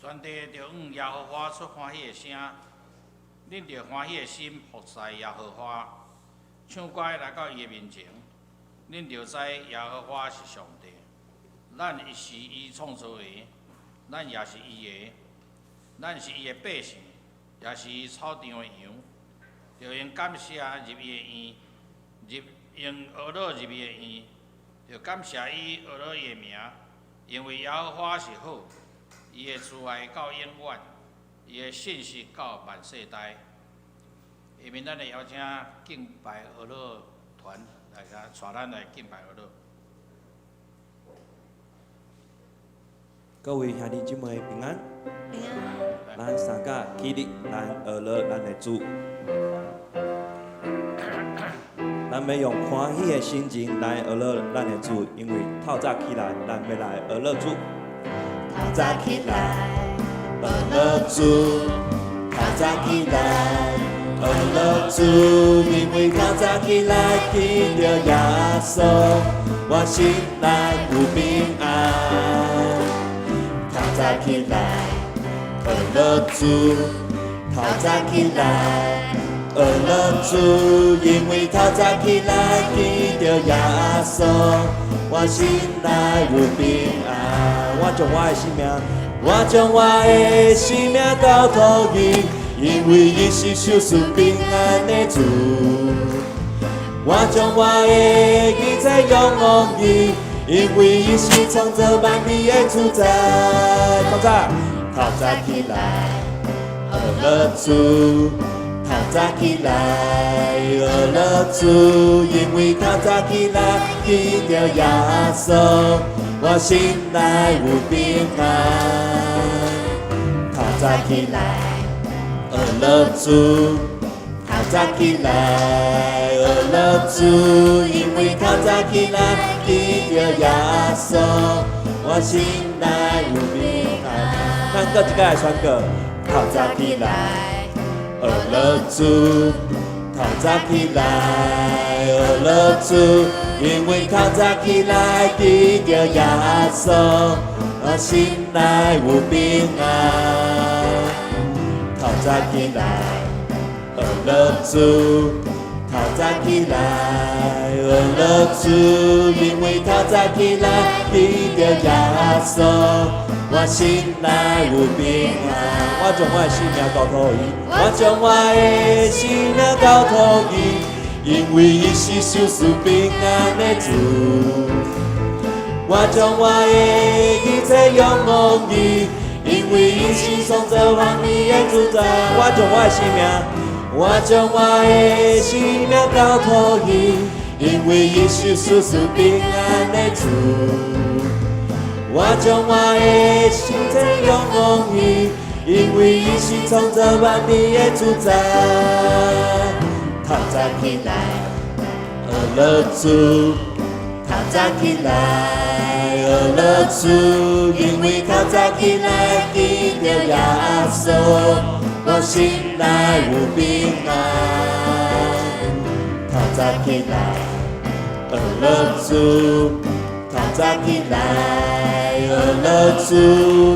全地著向耶和華出歡喜的聲，恁著歡喜的心服侍耶和華，唱歌來到伊的面前，恁著知耶和華是上帝。咱是伊創造的，咱也是伊的，咱是伊的百姓，也是伊草場的羊。著用感謝入伊的院，用呵咾入伊的院，著感謝伊呵咾伊的名，因為耶和華是好，伊的慈愛到永遠，伊的信實到萬世代。下面咱來邀請敬拜呵咾團來帶咱來敬拜呵咾。各位兄弟姊妹平安，平安。咱三甲起立，來呵咾咱的主。咱欲用歡喜的心情來呵咾咱的主，因為透早起來，咱欲來呵咾主。透早起來，呵咾主。透早起來，呵咾主，因為透早起來見著耶穌，我心內有平安。透早起來，呵咾主。透早起來，呵咾主，因為透早起來見著耶穌，我心內有平安。我將我的性命，我將我的性命交託伊，因為伊是賞賜平安的主。我將我的一切仰望伊，因為伊是創造萬物的主宰。透早，透早起來，呵咾主。透早起來，呵咾主，因為透早起來見著耶穌，我心內有平安。透早起來，呵咾主。透早起來，呵咾主，因為透早起來見著耶穌，我心內有平安。咱閣一擺來宣告：透早起來，呵咾主。透早起來，呵咾主，因為透早起來見著耶穌，我心內有平安。透早起來，呵咾主。透早起來，呵咾主，因為透早起來見著耶穌，我心內有平安。我將我的性命交託伊，我將我的性命交託伊，因為伊是賞賜平安的主。我將我的一切仰望伊，因為伊是創造萬物的主宰。我將我的性命，我將我的性命交託伊，因為伊是賞賜平安的主。我將我的一切仰望伊，因為伊是創造萬物的主宰。透早起來，呵咾主。透早起來，呵咾主，因為透早起來見著耶穌，我心內有平安。透早起來，呵咾主。透早起來，呵咾主，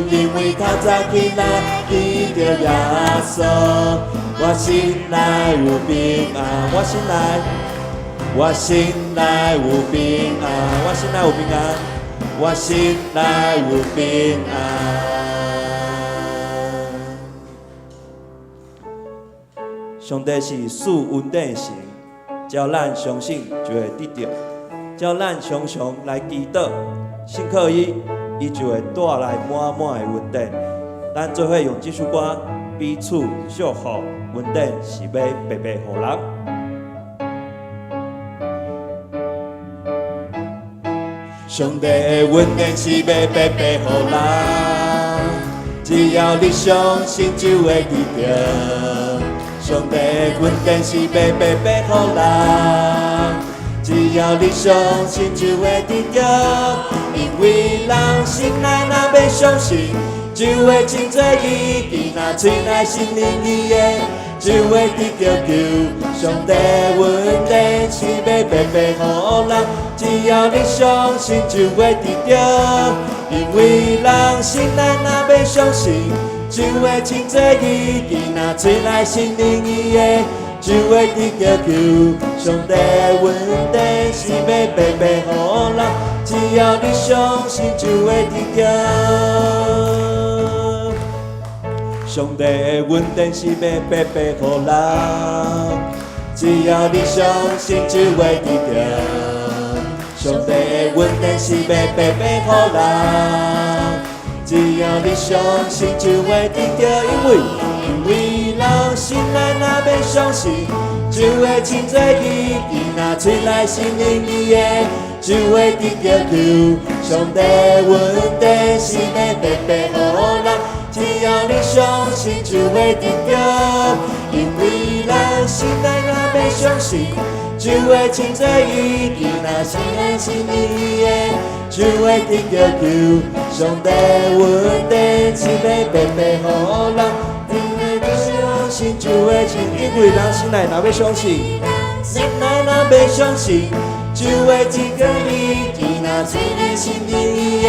因為透早起來見著耶穌，我心內有平安。我心內，我心內有平安。我心內有平安。我心內有平安。上帝是賜恩典的神，只要咱相信，就會得著；只要咱常常來祈禱，信靠伊，伊就會帶來滿滿的恩典。咱做伙用這首歌彼此祝福，恩典是欲白白予人。上帝的恩典是欲白白予人，只要你相信就會得著。上帝的恩典是欲白白予人，只要你相信就會得著。因為人心內若欲相信，就會認做伊，伊若喙內承認伊的，就會得著救。上帝恩典是欲白白予人，只要你相信就會得著。因為人心內若欲相信，就會親做伊囝仔喙內承認伊的，就會得著救。上帝恩典是欲白白予人，只要你相信，就會得著。上帝的恩典是欲白白予人，只要你相信，就會得著。上帝的恩典是欲白白予人，只要你相信，就會得著。因為人心內若欲相信，就會親做伊囝仔喙內承認伊的，就會得著救。上帝恩典是欲白白予人，只要你相信，就會得著。因為人心內若欲相信，就會親做伊囝仔喙內承認伊的，就會得著救。上帝恩典是欲白白予人，只要你相信，就會信。因為人心內若欲相信，心內若欲相信，就會親做伊囝仔喙內承認伊的，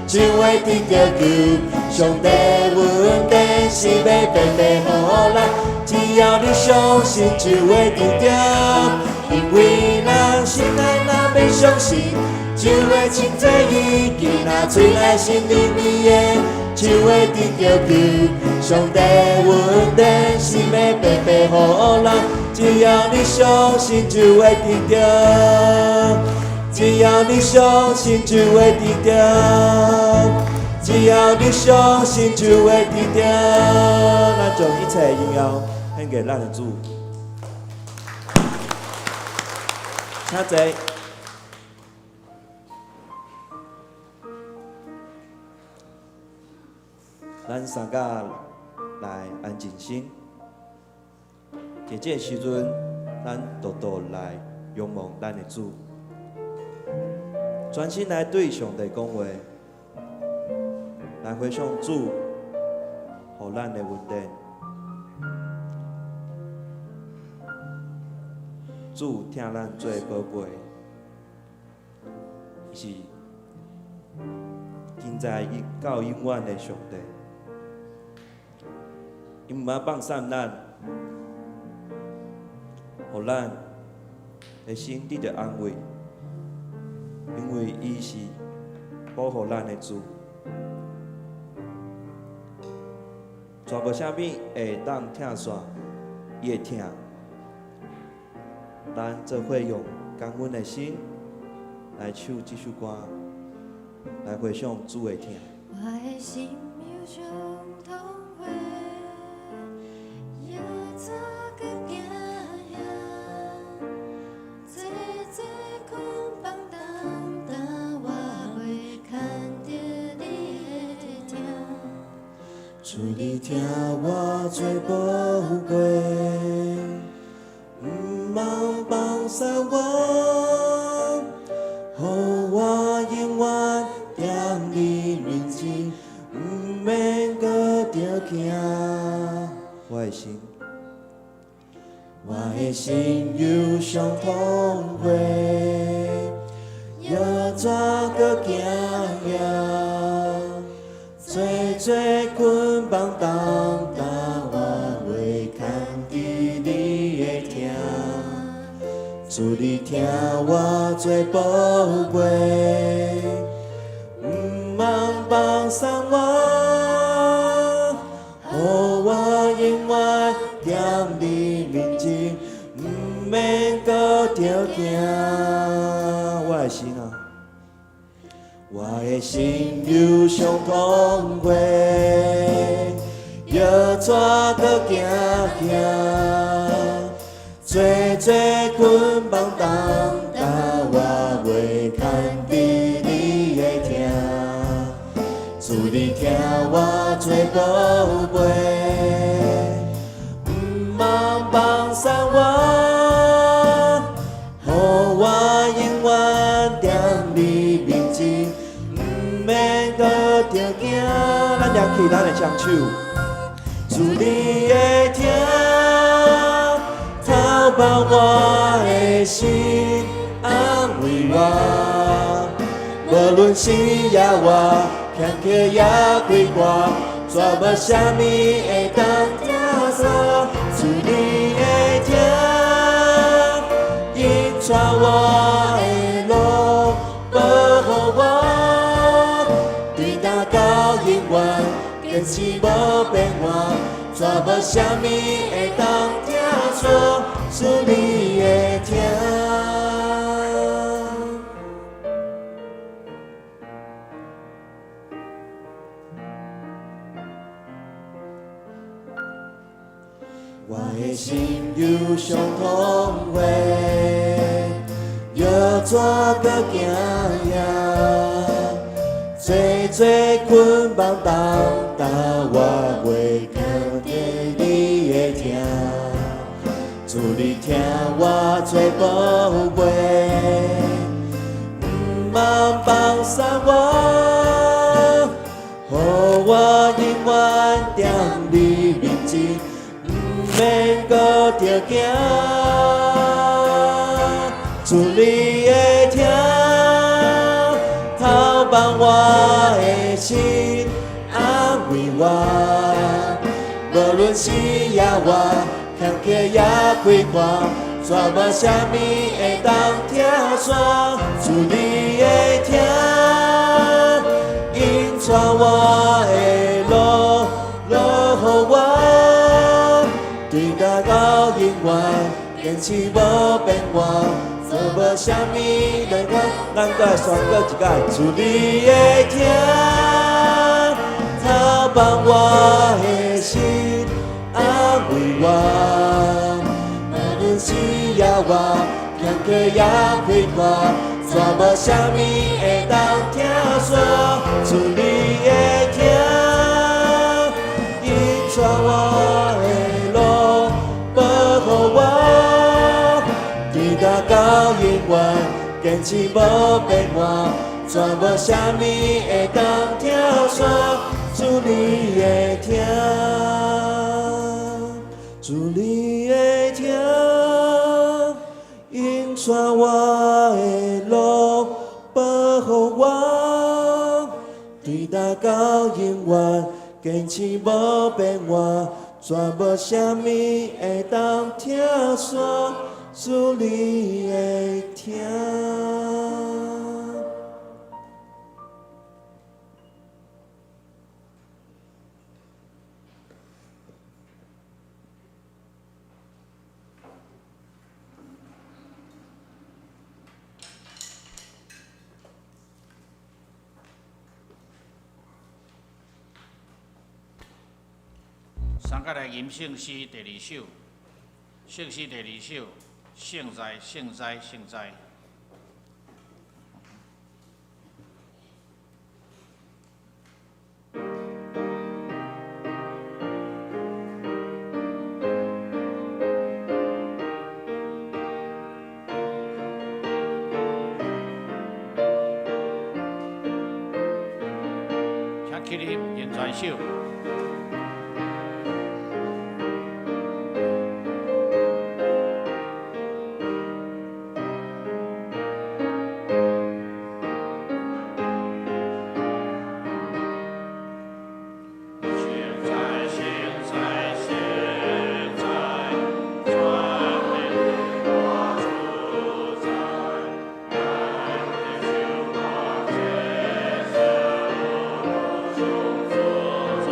就會得著救。上帝恩典是欲白白予人，只要你相信，就會得著。因為人心內若欲相信，就會親做伊囝仔喙內承認伊的，就會得著救。上帝恩典是欲白白予人，只要你相信，就會得著。只要你相信，就會得著。只要你相信，就會得著。咱將一切榮耀獻給咱的主。請坐。咱三個來安靜心。佇這個時陣，咱獨獨來仰望咱的主，專心來對上帝講話，來回想主予咱的恩典。主疼咱做寶貝，伊是今在到永遠的上帝，伊毋捌放散咱，予咱的心得著安慰，因為伊是保護咱的主。全無啥物會當拆散伊的疼。咱做伙用感恩的心來唱這首歌，來回想主的疼。我的心有傷痛悔，猶怎閣驚嚇？濟濟捆綁擔擔，我袂牽著你的疼。主你疼我做寶貝，毋通放散我，予我永遠踮你面前，毋免閣著驚。我的心有傷痛悔，猶怎閣驚嚇？濟濟捆綁擔擔，我袂牽著你的疼。主你疼我做寶貝，毋通放散我，予我永遠踮你面前，毋免閣著驚。我的心啊，我的心有傷痛悔，猶怎閣驚嚇？濟濟捆綁擔擔，我袂牽著你的疼。主你疼我做寶貝，毋通放散我，予我永遠踮你面前，毋免閣著驚。咱舉起咱的雙手，主你的疼，透包我的心，安慰我。無論是抑活，坎坷也快活，煞無啥物會當拆散。主你的疼，引帶我的路，保護我，對今到永遠，堅持無變換，煞無啥物會當拆散。主你的疼。我的心憂傷痛悔，欲怎閣行遐？濟濟捆綁重擔，我袂扛著你的疼。主你疼我最寶貝，毋通放散我，予我永遠踮你面前。毋免閣著驚，主你的疼，透放我的心，安慰我。無論時抑晝，坎坷抑快活，煞無啥物會當拆散。主你的疼，引帶我的路，路予我。對今到永遠，堅持無變換，煞無啥物能夠。咱閣來宣告一擺，主你的疼，透放我的心，安慰我。無論時抑晝，坎坷抑快活，煞無啥物會當拆散。主你的疼，引帶我的路，保護我，對今到永遠，堅持無變換，煞無啥物會當拆散。主你的疼，主你的疼，引帶我的路，保護我，對今到永遠，堅持無變換，煞無啥物會當拆散。主你的疼。送過來吟聖詩第二首，聖詩第二首，聖哉，聖哉，聖哉。請起立，念全首。聖哉，聖哉，聖哉，全能的大主宰，咱的救主耶穌，無上主尊。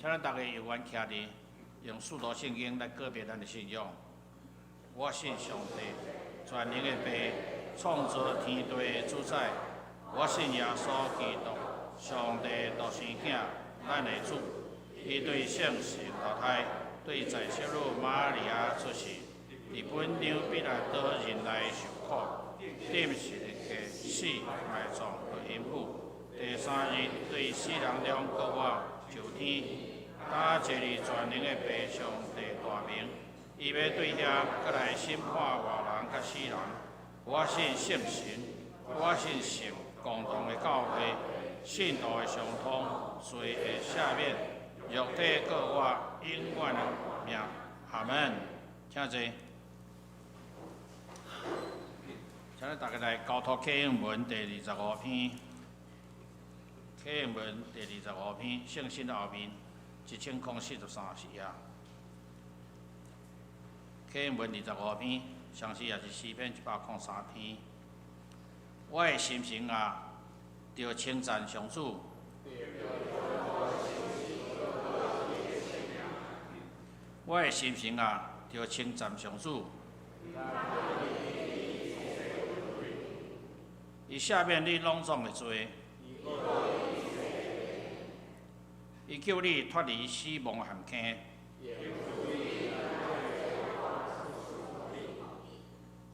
請咱逐家有緣徛佇，用使徒聖經來告白咱的信仰。我信上帝，全能的父，創造天地的主宰。我信耶穌基督，上帝獨生囝，咱的主。伊對聖神投胎，對在聖女瑪利亞出世，佇本當彼拉多忍耐受苦，釘十字架死埋葬落陰府。第三日對死人中復活上天，擔坐佇全能的父上帝大明，伊欲對遐閣來審判活人佮死人。我信聖神，我信聖公同的教會，聖徒的相通，罪的赦免，肉體復活，永遠的命。阿門。請坐。請咱逐家來交託啟應文第二十五篇。啟應文第二十五篇，聖經後面1043頁。啟應文二十五篇，相時也是詩篇103篇。我的心神啊，著稱讚上主。我的心神啊，著稱讚上主。伊赦免你攏總的罪。伊救你脫離死亡陷坑。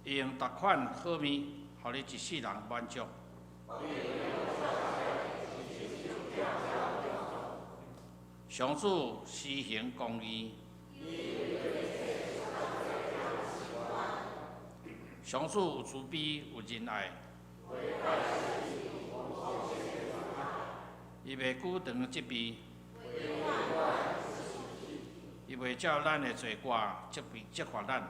伊用逐款好物，予你一世人滿足。上主施行公義。上主有慈悲，有仁愛。伊袂久長責備，伊袂照咱的罪過責備責罰咱。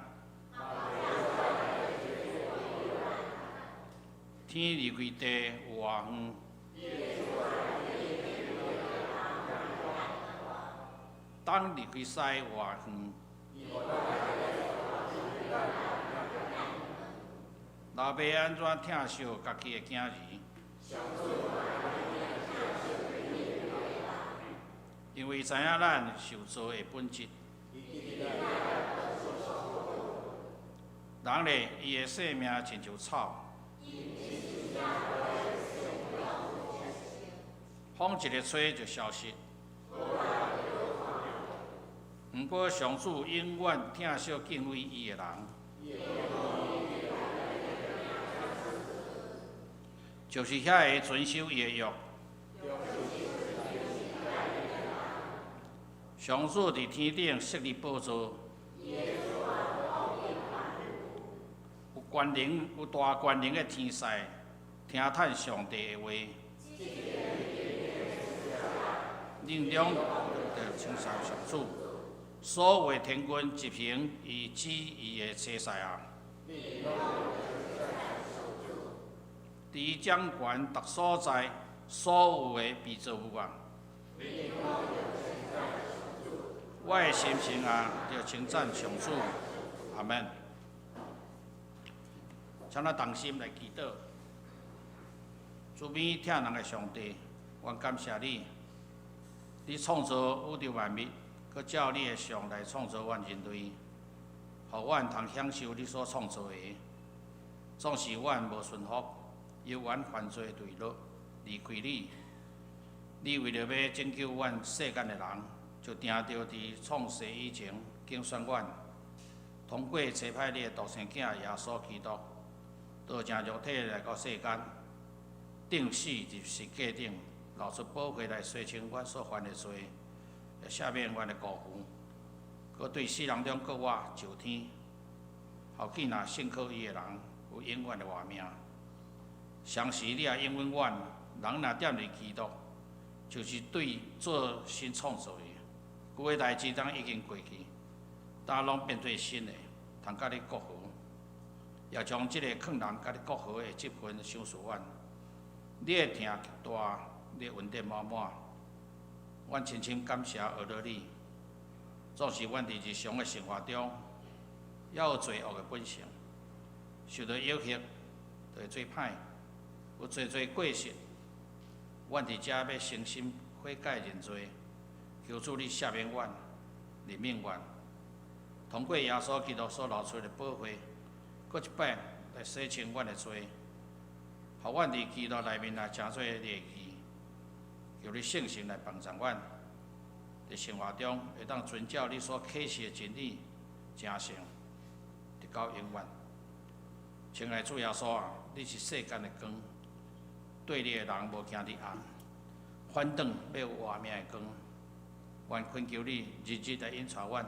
天離開地有偌遠？東離開西有偌遠？老爸按怎疼惜家己的囝兒？因為知影咱受造的本質。人咧，伊的生命親像草，風一个吹就消失。毋過上主永遠疼惜敬畏伊的人，就是遐个遵守伊的約。上主佇天頂設立寶座，有權能、有大權能的天使聽嘆上帝的話，恁兩著稱讚上主。所有的天軍執行伊旨意的差使啊！佇掌權逐所在所有的被造物啊！我的心神啊，著稱讚上主，阿門。請咱同心來祈禱，慈悲疼人的上帝，阮感謝你，你創造宇宙萬物，閣照你的像來創造阮人類，予阮通享受你所創造的。總是阮無順服，猶原犯罪墜落，離開你。你為著欲拯救阮世間的人，就定著佇創世以前揀選阮，通過差派你的獨生子耶穌基督，道成肉體來到世間，釘死佇十架頂，流出寶血來洗清阮所犯的罪，也赦免阮的辜負，閣對死人中復活上天，予見若信靠伊的人有永遠的活命。相時你也應允阮，人若踮佇基督，就是對做新創造的。舊的代誌當已經過去，今攏變做新的，通佮你國和，也將這個勸人佮你國和的職分賞賜阮。你的疼極大，你的恩典滿滿，阮深深感謝阿樂你。總是阮佇日常的生活中，猶有罪惡的本性，受到誘惑，就會做歹，有濟濟過失。阮佇遮欲誠心悔改認罪。求主你赦免阮，怜悯阮，通过耶稣基督所流出的宝血，閣一擺來洗清阮的罪，予阮佇基督內面來成做你的義。求你聖神來幫助阮，佇生活中會當遵照你所啟示的真理，成聖，直到永遠。親愛主耶穌啊，你是世間的光，綴你的人無驚佇暗，反轉欲有活命的光。願懇求你日日來引帶阮，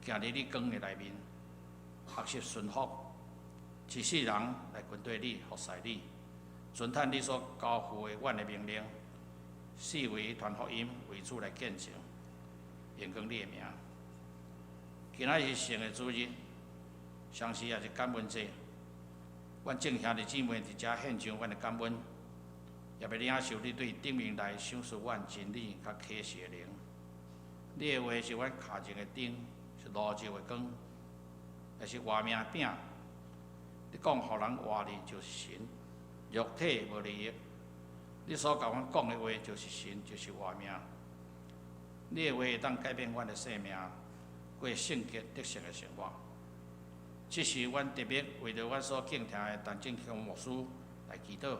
行佇你光的內面，學習順服，一世人來跟綴你，服侍你，遵趁你所交付的阮的命令，四圍傳福音，為主來見證，榮光你的名。今仔日是聖的主日，同時也是感恩節。阮眾兄弟姊妹佇遮獻上阮的感恩，也欲領受你對頂面來賞賜阮真理佮啟示的靈。你的話是阮跤前的燈，是路上的光，也是活命的餅。你講予人活的就是神，肉體無利益。你所共阮講的話就是神，就是活命。你的話會當改變阮的生命，過聖潔得勝的生活。這是阮特別為著阮所敬聽的陳正強牧師來祈禱，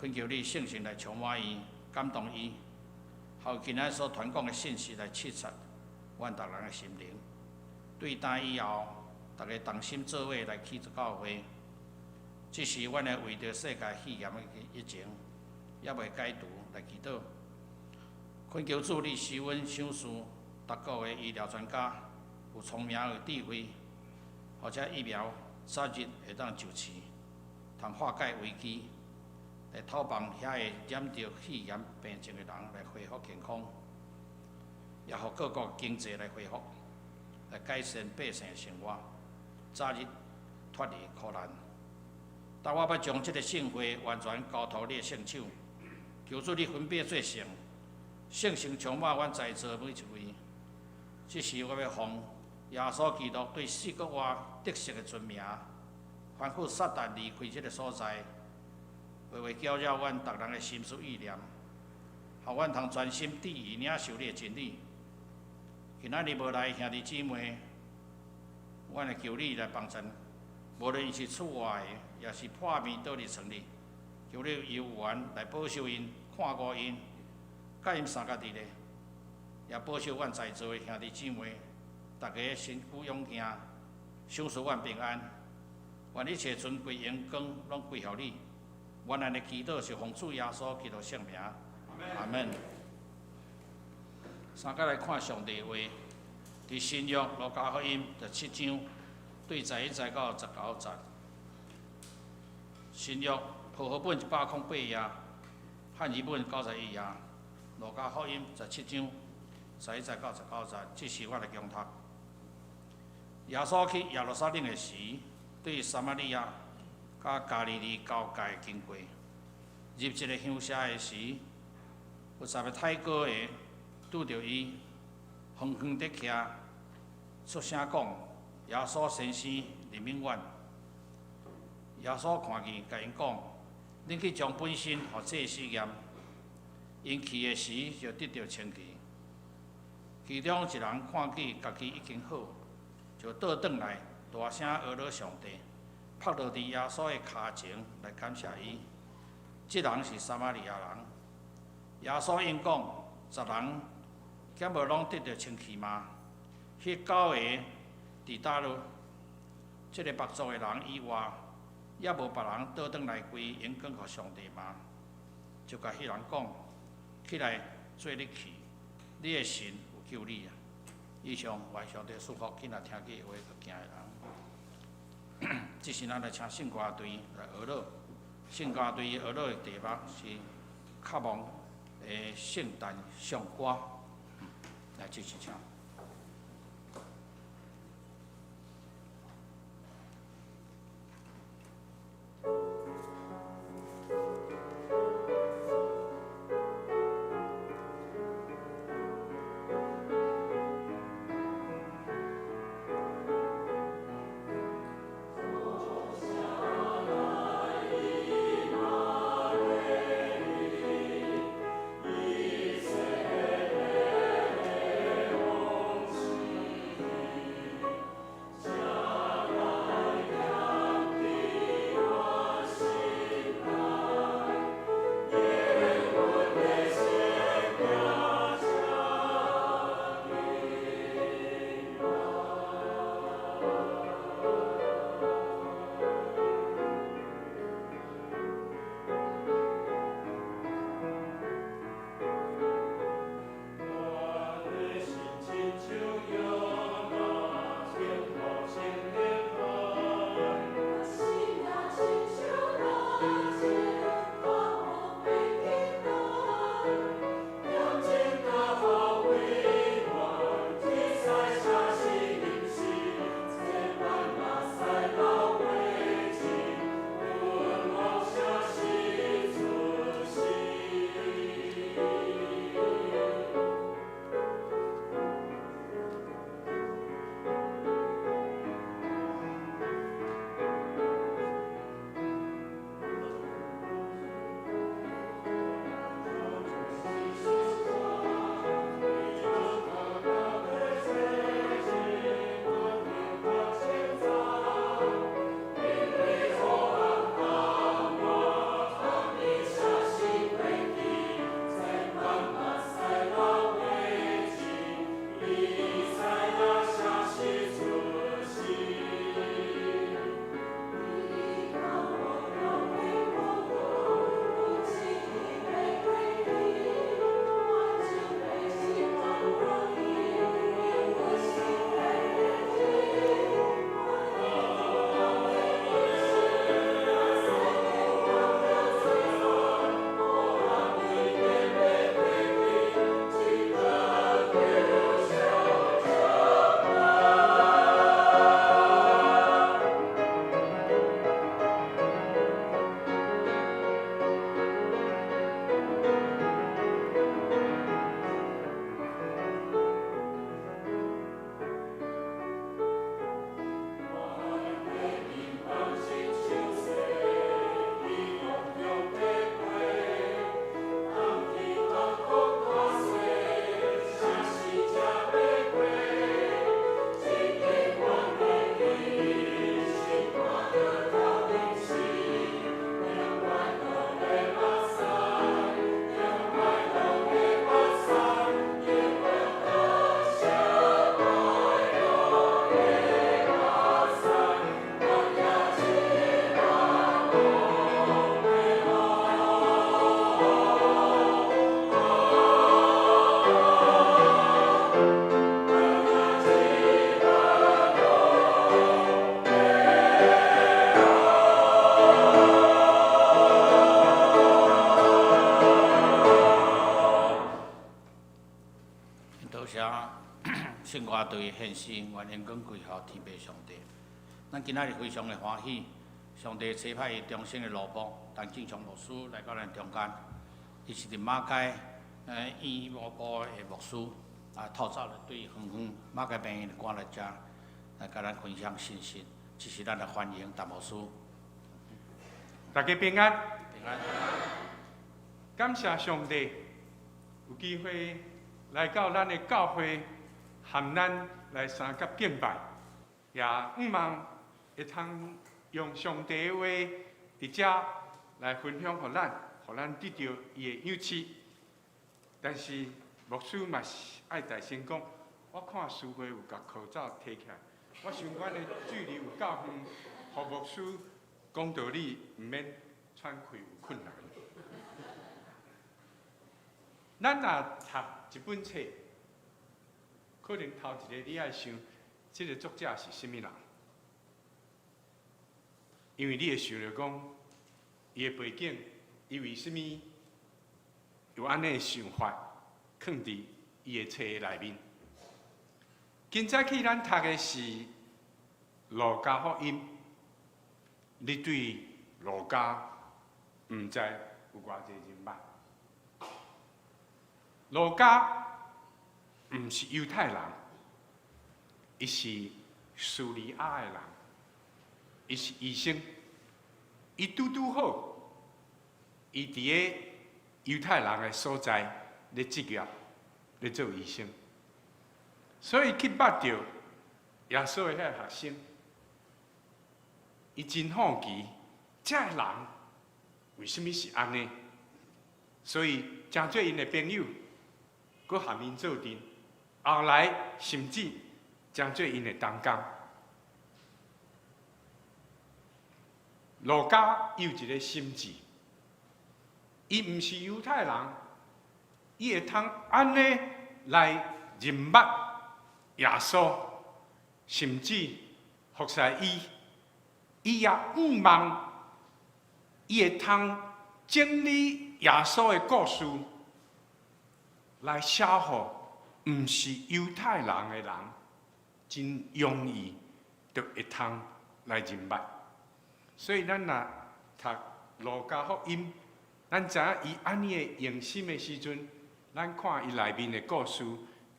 懇求你聖神來充滿伊，感動伊，予今仔所傳講的信息來刺激阮逐人的心靈。對今以後，逐家同心做伙來去教會。這是阮會為著世界肺炎的疫情猶未解除來祈禱，懇求主你施恩賞賜逐國的醫療專家有聰明有智慧，予這疫苗早日會當上市，通化解危機，來透幫遐个染著肺炎病症的人來恢復健康，也予各國經濟來恢復，來改善百姓的生活，早日脫離苦難。當我欲將這个聖會完全交託你的聖手，求主你分別做聖，聖神充滿阮在座每一位。這時我欲奉耶穌基督對四國外得勝的尊名，吩咐撒旦離開這个所在，袂會攪擾阮逐人的心思意念，予阮通專心致意領受你的真理。今仔日無來的兄弟姊妹，阮會求你來幫贊，無論伊是厝外的，抑是破病倒佇床裡，求你有緣來保守𪜶、看顧𪜶，佮𪜶相佮佇咧，也保守阮在座的兄弟姊妹，逐家身軀勇健，賞賜阮平安。願一切尊貴榮光攏歸予你。阮按呢祈禱是奉主耶穌基督聖名，阿門。三佮來看上帝話，佇新約路加福音第七章，對11節到19節。新約和合本108頁，漢語本91頁。路加福音十七章11節到19節，這是我來恭讀。耶穌去耶路撒冷的時，對撒瑪利亞佮加利利交界經過，入一个鄉社的時，有十个太高的拄著伊，遠遠佇徛，出聲講：耶穌先生，憐憫阮！耶穌看見，共𪜶講：恁去將本身予祭司驗。𪜶去的時，就得著清氣。其中一人看見家己已經好，就倒轉來，大聲阿羅上帝，仆落佇耶穌的跤前來感謝伊。這人是撒瑪利亞人。耶穌應講：十人敢無攏得著清氣嗎？彼九个佇佗落？這个別族的人以外，猶無別人倒轉來歸榮光予上帝嗎？就共彼人講：起來，做你去，你的信有救你啊！以上，願上帝賜福，今仔聽見話閣行的人。這時，咱來請聖歌隊來學樂。聖歌隊學樂的題目是《渴望的聖誕頌歌》。來，繼續唱。以多謝聖歌隊獻詩，願榮光歸予天父上帝。咱今仔日非常的歡喜，上帝差派伊忠心的奴僕陳進祥牧師來到咱中間。伊是佇馬偕醫務部的牧師，啊，透早就對遠遠馬偕病院趕來遮來共咱分享信息，這是咱來歡迎陳牧師。大家平安。平安。感謝上帝有機會來到咱的教會，和咱來相佮敬拜，也向望會通用上帝的話佇遮來分享予咱，予咱得著伊的養賜。但是牧師嘛是愛大聲講，我看司會有共口罩提起來，我想阮的距離有夠遠，予牧師講道理毋免喘氣有困難。咱若讀一本冊，可能頭一个你愛想，這个作者是啥物人？因為你會想著講，伊的背景，伊為啥物有按呢的想法，囥佇伊的冊內面。今早起咱讀的是《路加福音》，你對路加毋知有偌濟認捌？路加毋是猶太人，伊是敘利亞的人，伊是醫生，伊拄拄好，伊佇个猶太人的所在咧執業，咧做醫生，所以去捌著耶穌的彼个學生，伊真好奇，這个人為啥物是按呢？所以誠做𪜶的朋友，閣和𪜶做陣，後來甚至成做𪜶的同工。路加有一个心志，伊毋是猶太人，伊會通按呢來認捌耶穌，甚至服侍伊，伊也向望伊會通整理耶穌的故事，來寫予毋是猶太人的人，真容易就會通來認捌。所以咱若讀路加福音，咱知影伊按呢的用心的時陣，咱看伊內面的故事，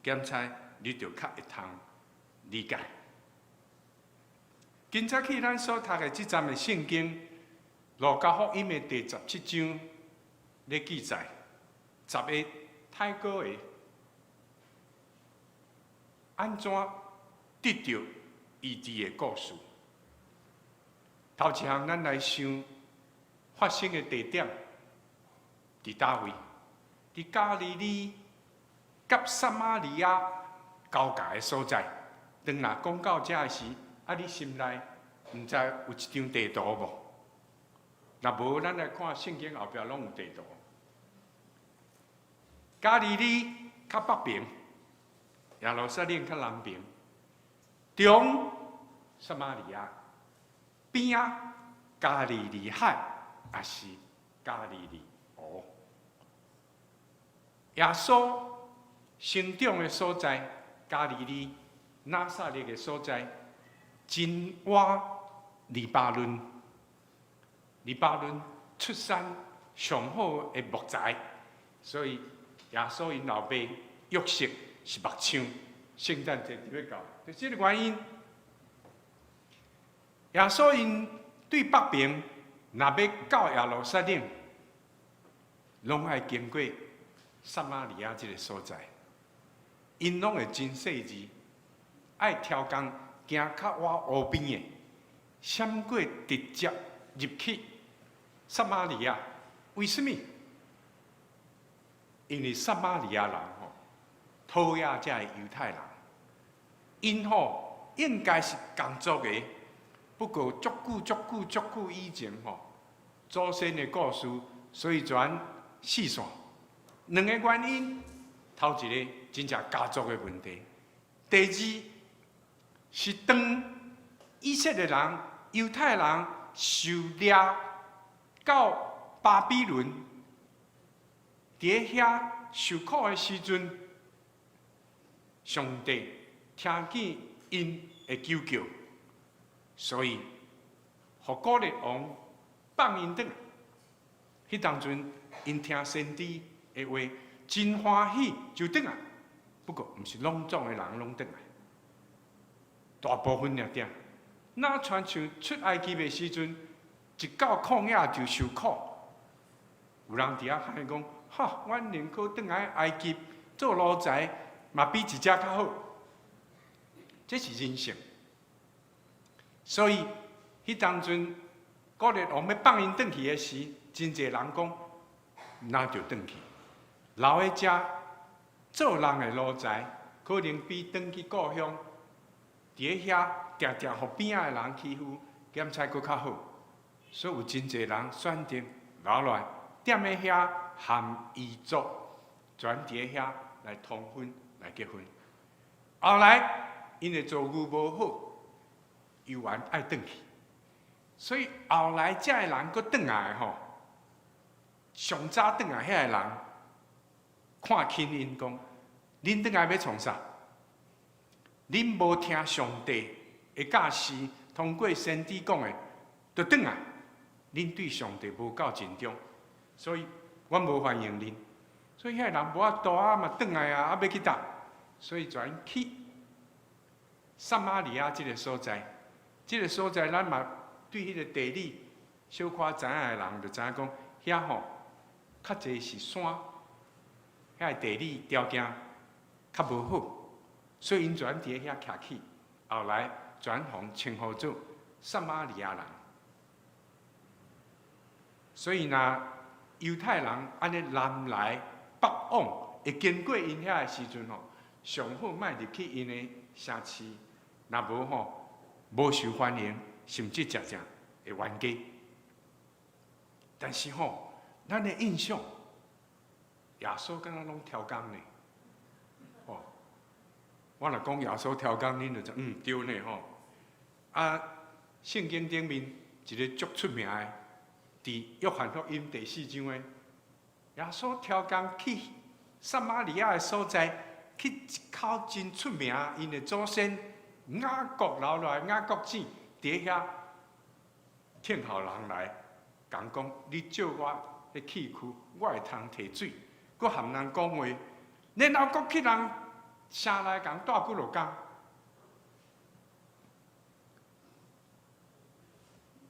檢查你就較會通理解。今早起咱所讀的這節的聖經，路加福音的第17章咧記載，10个太高的按怎得著醫治的故事。頭一項，咱來想發生的地點佇佗位？佇加利利佮撒瑪利亞交界的所在。當若講到遮的時，啊，你心內毋知有一張地圖無？若無，咱來看聖經後壁攏有地圖。加利利較北爿，耶路撒冷較南爿，中撒瑪利亞。邊仔加利利海，抑是加利利湖。耶穌成長的所在，加利利拿撒勒的所在，真倚黎巴嫩。黎巴嫩出產上好的木材，所以耶穌𪜶老爸約瑟是木匠，聖誕節就欲到，就這个原因。耶穌𪜶對北爿，若欲到耶路撒冷，攏愛經過撒瑪利亞這个所在。𪜶攏會真細緻，愛挑工行較倚湖邊的，閃過直接入去撒瑪利亞。為啥物？因為撒瑪利亞人吼討厭這个猶太人，𪜶吼應該是仝族的。不過足久足久足久以前吼，祖先的故事，所以轉四散。兩個原因，頭一個真正家族的問題，第二是當以色列人、猶太人受掠到巴比倫，佇遐受苦的時陣，上帝聽見𪜶的求叫，所以予古列王放𪜶轉來。彼當陣，𪜶聽先知的話，真歡喜就轉來。不過，毋是攏總的人攏轉來，大部分爾爾。若親像出埃及的時陣，一到曠野就受苦。有人佇遐喊講：哈，阮寧可轉來埃及做奴才，嘛比佇遮較好。這是人性。所以，彼當陣古列王欲放𪜶轉去的時，真濟人講，那就轉去，留佇遮做人的奴才，可能比轉去故鄉，佇遐定定予邊仔的人欺負，減菜閣較好。所以有真濟人選擇留落來，踮咧遐含異族，轉佇遐來通婚來結婚。後來𪜶的遭遇無好，猶原愛轉去。所以後來遮的人閣轉來吼，上早轉來遐个人看輕𪜶講：恁轉來欲創啥？恁無聽上帝的教示，通過先知講的，就轉來。恁對上帝無夠盡忠，所以阮無歡迎恁。所以遐個人無法度啊，嘛轉來啊，啊欲去佗？所以轉去撒瑪利亞這个所在。這个所在，咱嘛對彼个地理小可知影的人，就知影講，遐吼較濟是山，遐个地理條件較無好，所以𪜶轉佇遐徛起，後來轉予稱呼做撒瑪利亞人。所以若猶太人按呢南來北往，會經過𪜶遐的時陣吼，上好莫入去𪜶的城市，若無吼無受歡迎，甚至誠正會冤家。但是吼，咱的印象，耶穌敢若攏超工呢？吼，我若講耶穌超工，恁就知嗯對呢吼。啊，聖經頂面一个足出名的，佇約翰福音第四章的，耶穌超工去撒瑪利亞的所在，去一口真出名，𪜶的祖先雅各留落來，雅各井佇遐聽候人來，共講你借我彼器具，我會通提水，閣含人講話，然後閣去人城內共蹛幾落工。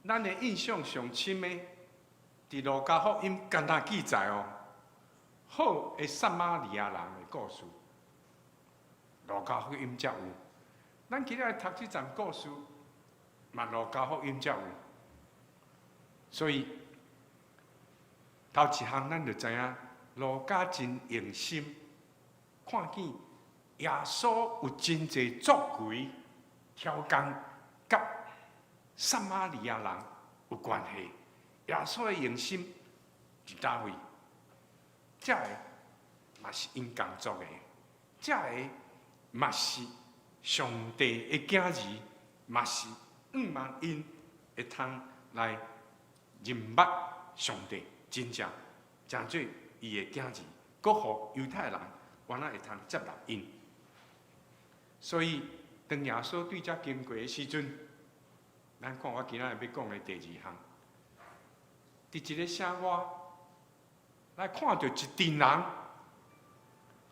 咱的印象上深的，佇路加福音敢若記載哦，好的撒瑪利亞人的故事，路加福音才有。咱今日讀這層故事，嘛路加福音才有。所以頭一項，咱就知影路加真用心，看見耶穌有真濟作為超工，佮撒瑪利亞人有關係。耶穌的用心佇佗位？這个嘛是𪜶工作的，這个嘛是上帝的囝兒，嘛是向望𪜶會通來認捌上帝，真正成做伊的囝兒，閣予猶太人原來會通接納𪜶。所以當耶穌對遮經過的時陣，咱看我今仔日欲講的第二項，佇一个城外來看著一陣人，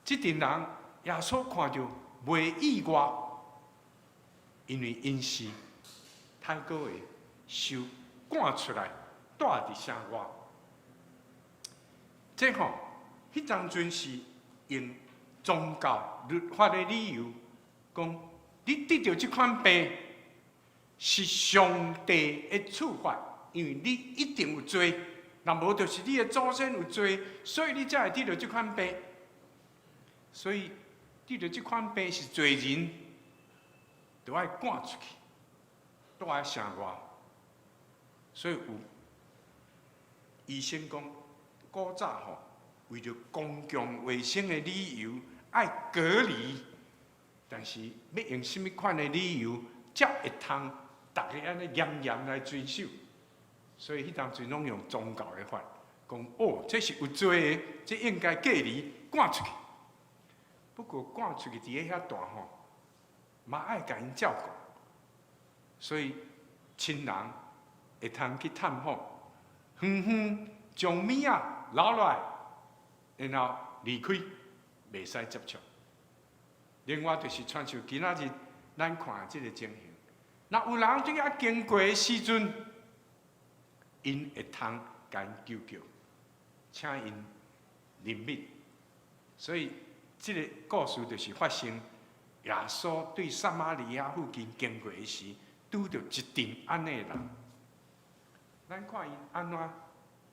這陣人耶穌看著袂意外，因為𪜶是太古的受趕出來，蹛佇城外。這吼，彼當陣是用宗教律法的理由，講你得著這款病是上帝的處罰，因為你一定有罪，若無就是你的祖先有罪，所以你才會得著這款病。所以得著這款病是罪人，就愛趕出去，蹛佇城外。所以有醫生講，古早吼為著公共衛生的理由愛隔離，但是欲用啥物款的理由才會通逐家按呢嚴嚴來遵守？所以彼當陣攏用宗教的法，講哦，這是有罪的，這應該隔離趕出去。不過趕出去佇咧遐大吼，嘛愛共𪜶照顧，所以親人會通去探訪，遠遠將物仔留落來，然後離開，袂使接觸。另外就是親像今仔日咱看這个情形，若有人佇遐經過的時陣，𪜶會通共𪜶求救，請𪜶憐憫。所以這个故事就是發生耶穌對撒瑪利亞附近經過的時，拄著一陣按呢的人。咱看𪜶按怎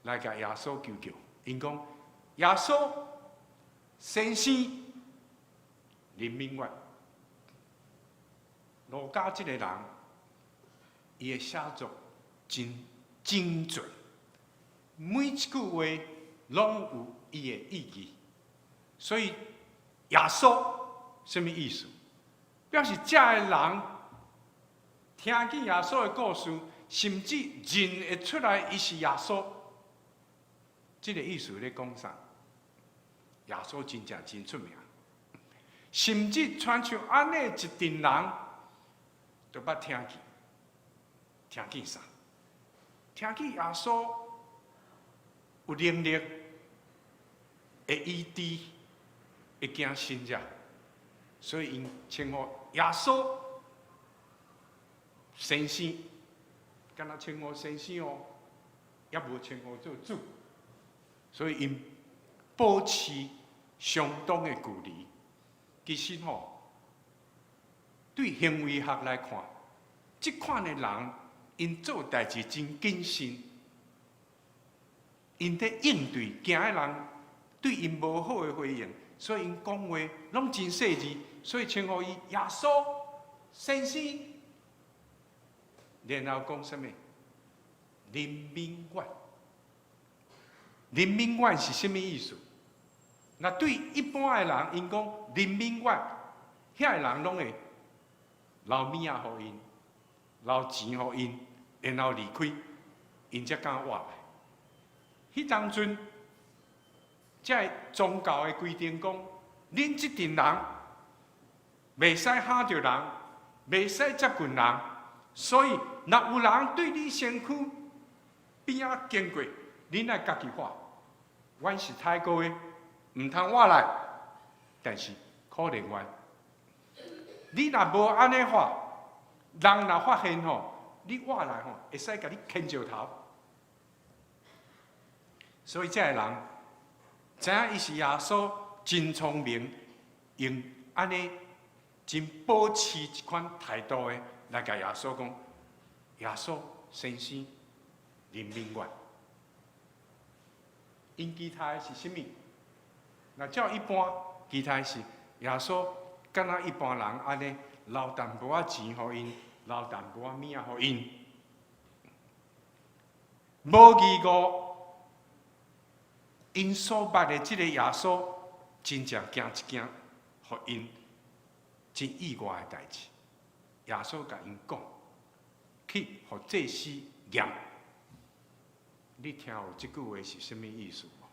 來共耶穌求救？𪜶講：耶穌先生，憐憫我。路加這个人，伊的寫作真精準，每一句話攏有伊的意義。所以耶穌啥物意思？表示這个人聽見耶穌的故事，甚至認會出來伊是耶穌。這个意思咧講啥？耶穌真正真出名，甚至親像按呢一陣人，都捌聽見，聽見啥？聽見耶穌有能力會醫治，會行神跡，所以𪜶稱呼耶穌先生，敢若稱呼先生哦，猶無稱呼做主，所以𪜶保持相當的距離。其實吼，對行為學來看，這款的人，𪜶做代誌真謹慎，𪜶佇應對驚的人對𪜶無好的回應，所以𪜶講話攏真細緻，所以稱呼伊耶穌先生。然後講啥物？憐憫我。憐憫我是啥物意思？若對一般的人，𪜶講憐憫我，遐個人攏會留物仔予𪜶，留錢予𪜶，然後離開，𪜶才敢活來。彼當陣，這个宗教的規定講，恁這陣人袂使嚇著人，袂使接近人，所以若有人對你身軀邊仔經過，恁愛家己喊，阮是太過的，毋通活來。但是可憐阮，你若無按呢喊，人若發現吼，你活來吼，會使共你牽石頭。所以這个人知影伊是耶穌，真聰明，用按呢真保持這款態度的來共耶穌講：耶穌先生，憐憫我。𪜶期待的是啥物？若照一般期待是耶穌，敢若一般人按呢留淡薄仔錢予𪜶，留淡薄仔物仔予𪜶。無疑誤，𪜶所捌的這个耶穌，真正行一件予𪜶真意外的代誌。耶穌共𪜶講，去予祭司驗。你聽有這句話是啥物意思無？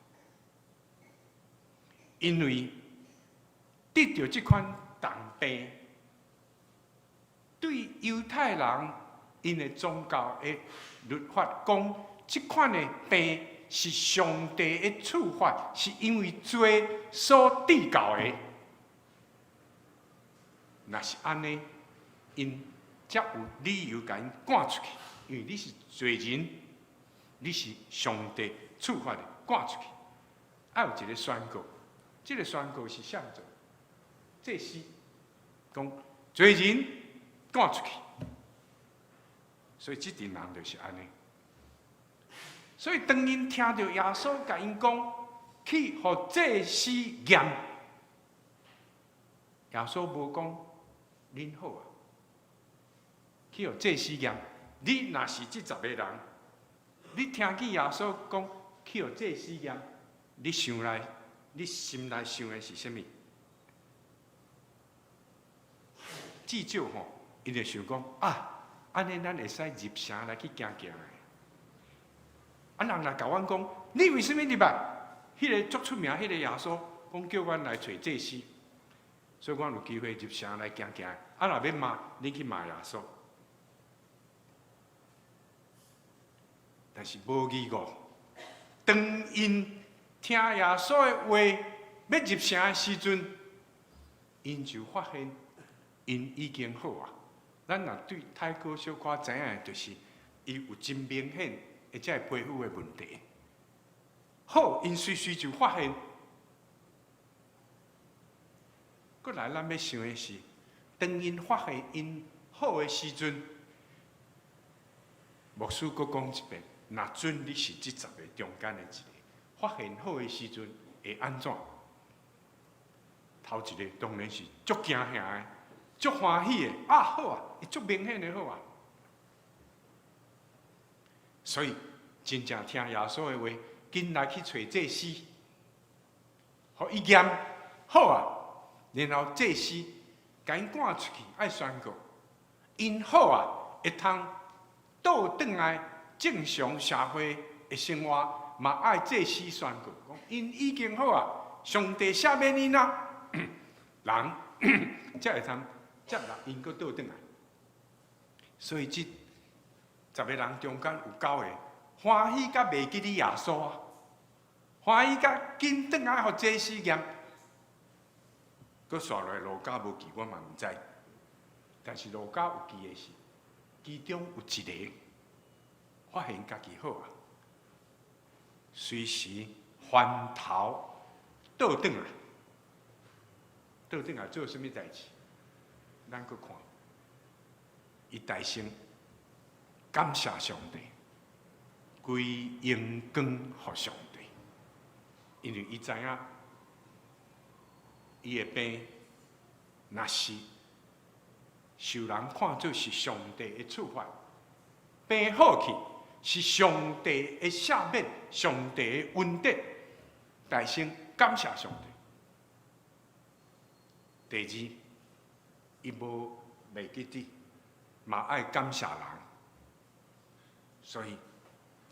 因為得著這款重病，對猶太人𪜶的宗教的律法講，這款的病是上帝的處罰，是因為罪所致到的。若是按呢，𪜶才有理由共𪜶趕出去，因為你是罪人，你是上帝處罰的，趕出去。愛有一个宣告，這个宣告是啥做？祭司講罪人趕出去，所以這陣人就是按呢。所以當𪜶聽著耶穌共𪜶講去予祭司驗，耶穌無講恁好啊，去予祭司驗。你若是這十个人，你聽見耶穌講去予祭司驗，你想來，你心內想的是啥物？至少吼，𪜶會想講啊，按呢咱會使入城來去行行的。啊，人若共阮講，你為啥物入來？彼个足出名，彼个耶穌講叫阮來揣祭司，所以我有機會入城來行行。啊，若欲罵，恁去罵耶穌。但是無疑誤，當𪜶聽耶穌的話，欲入城的時陣，𪜶就發現𪜶已經好啊。咱若對太哥小可知影的，就是伊有真明顯的這个皮膚的問題。好，𪜶隨時就發現。閣來，咱欲想的是，當𪜶發現𪜶好的時陣，牧師閣講一遍：若準你是這十個中間的一個，發現好的時陣會按怎？頭一個當然是足驚嚇的，足歡喜的，啊好啊，會足明顯的好啊。所以真正聽耶穌的話，緊來去揣祭司，予伊驗好啊，然後祭司共𪜶趕出去，愛宣告，𪜶好啊，會通倒轉來正常社會的生活，嘛愛祭司宣告，講𪜶已經好啊，上帝赦免𪜶啊，人才會通接納𪜶閣倒轉來。所以這十個人中間有九個歡喜甲袂記得耶穌啊，歡喜甲緊轉來予祭司驗，閣紲落來路加無記，我嘛毋知。但是路加有記的是，其中有一個發現家己好啊，隨時翻頭倒轉來，倒轉來做啥物代誌？咱閣看，伊大聲感謝上帝，歸榮光予上帝，因為伊知影伊的病若是受人看做是上帝的處罰，病好去是上帝的赦免，上帝的恩典，大聲感謝上帝。第二，伊無袂記得，嘛愛感謝人，所以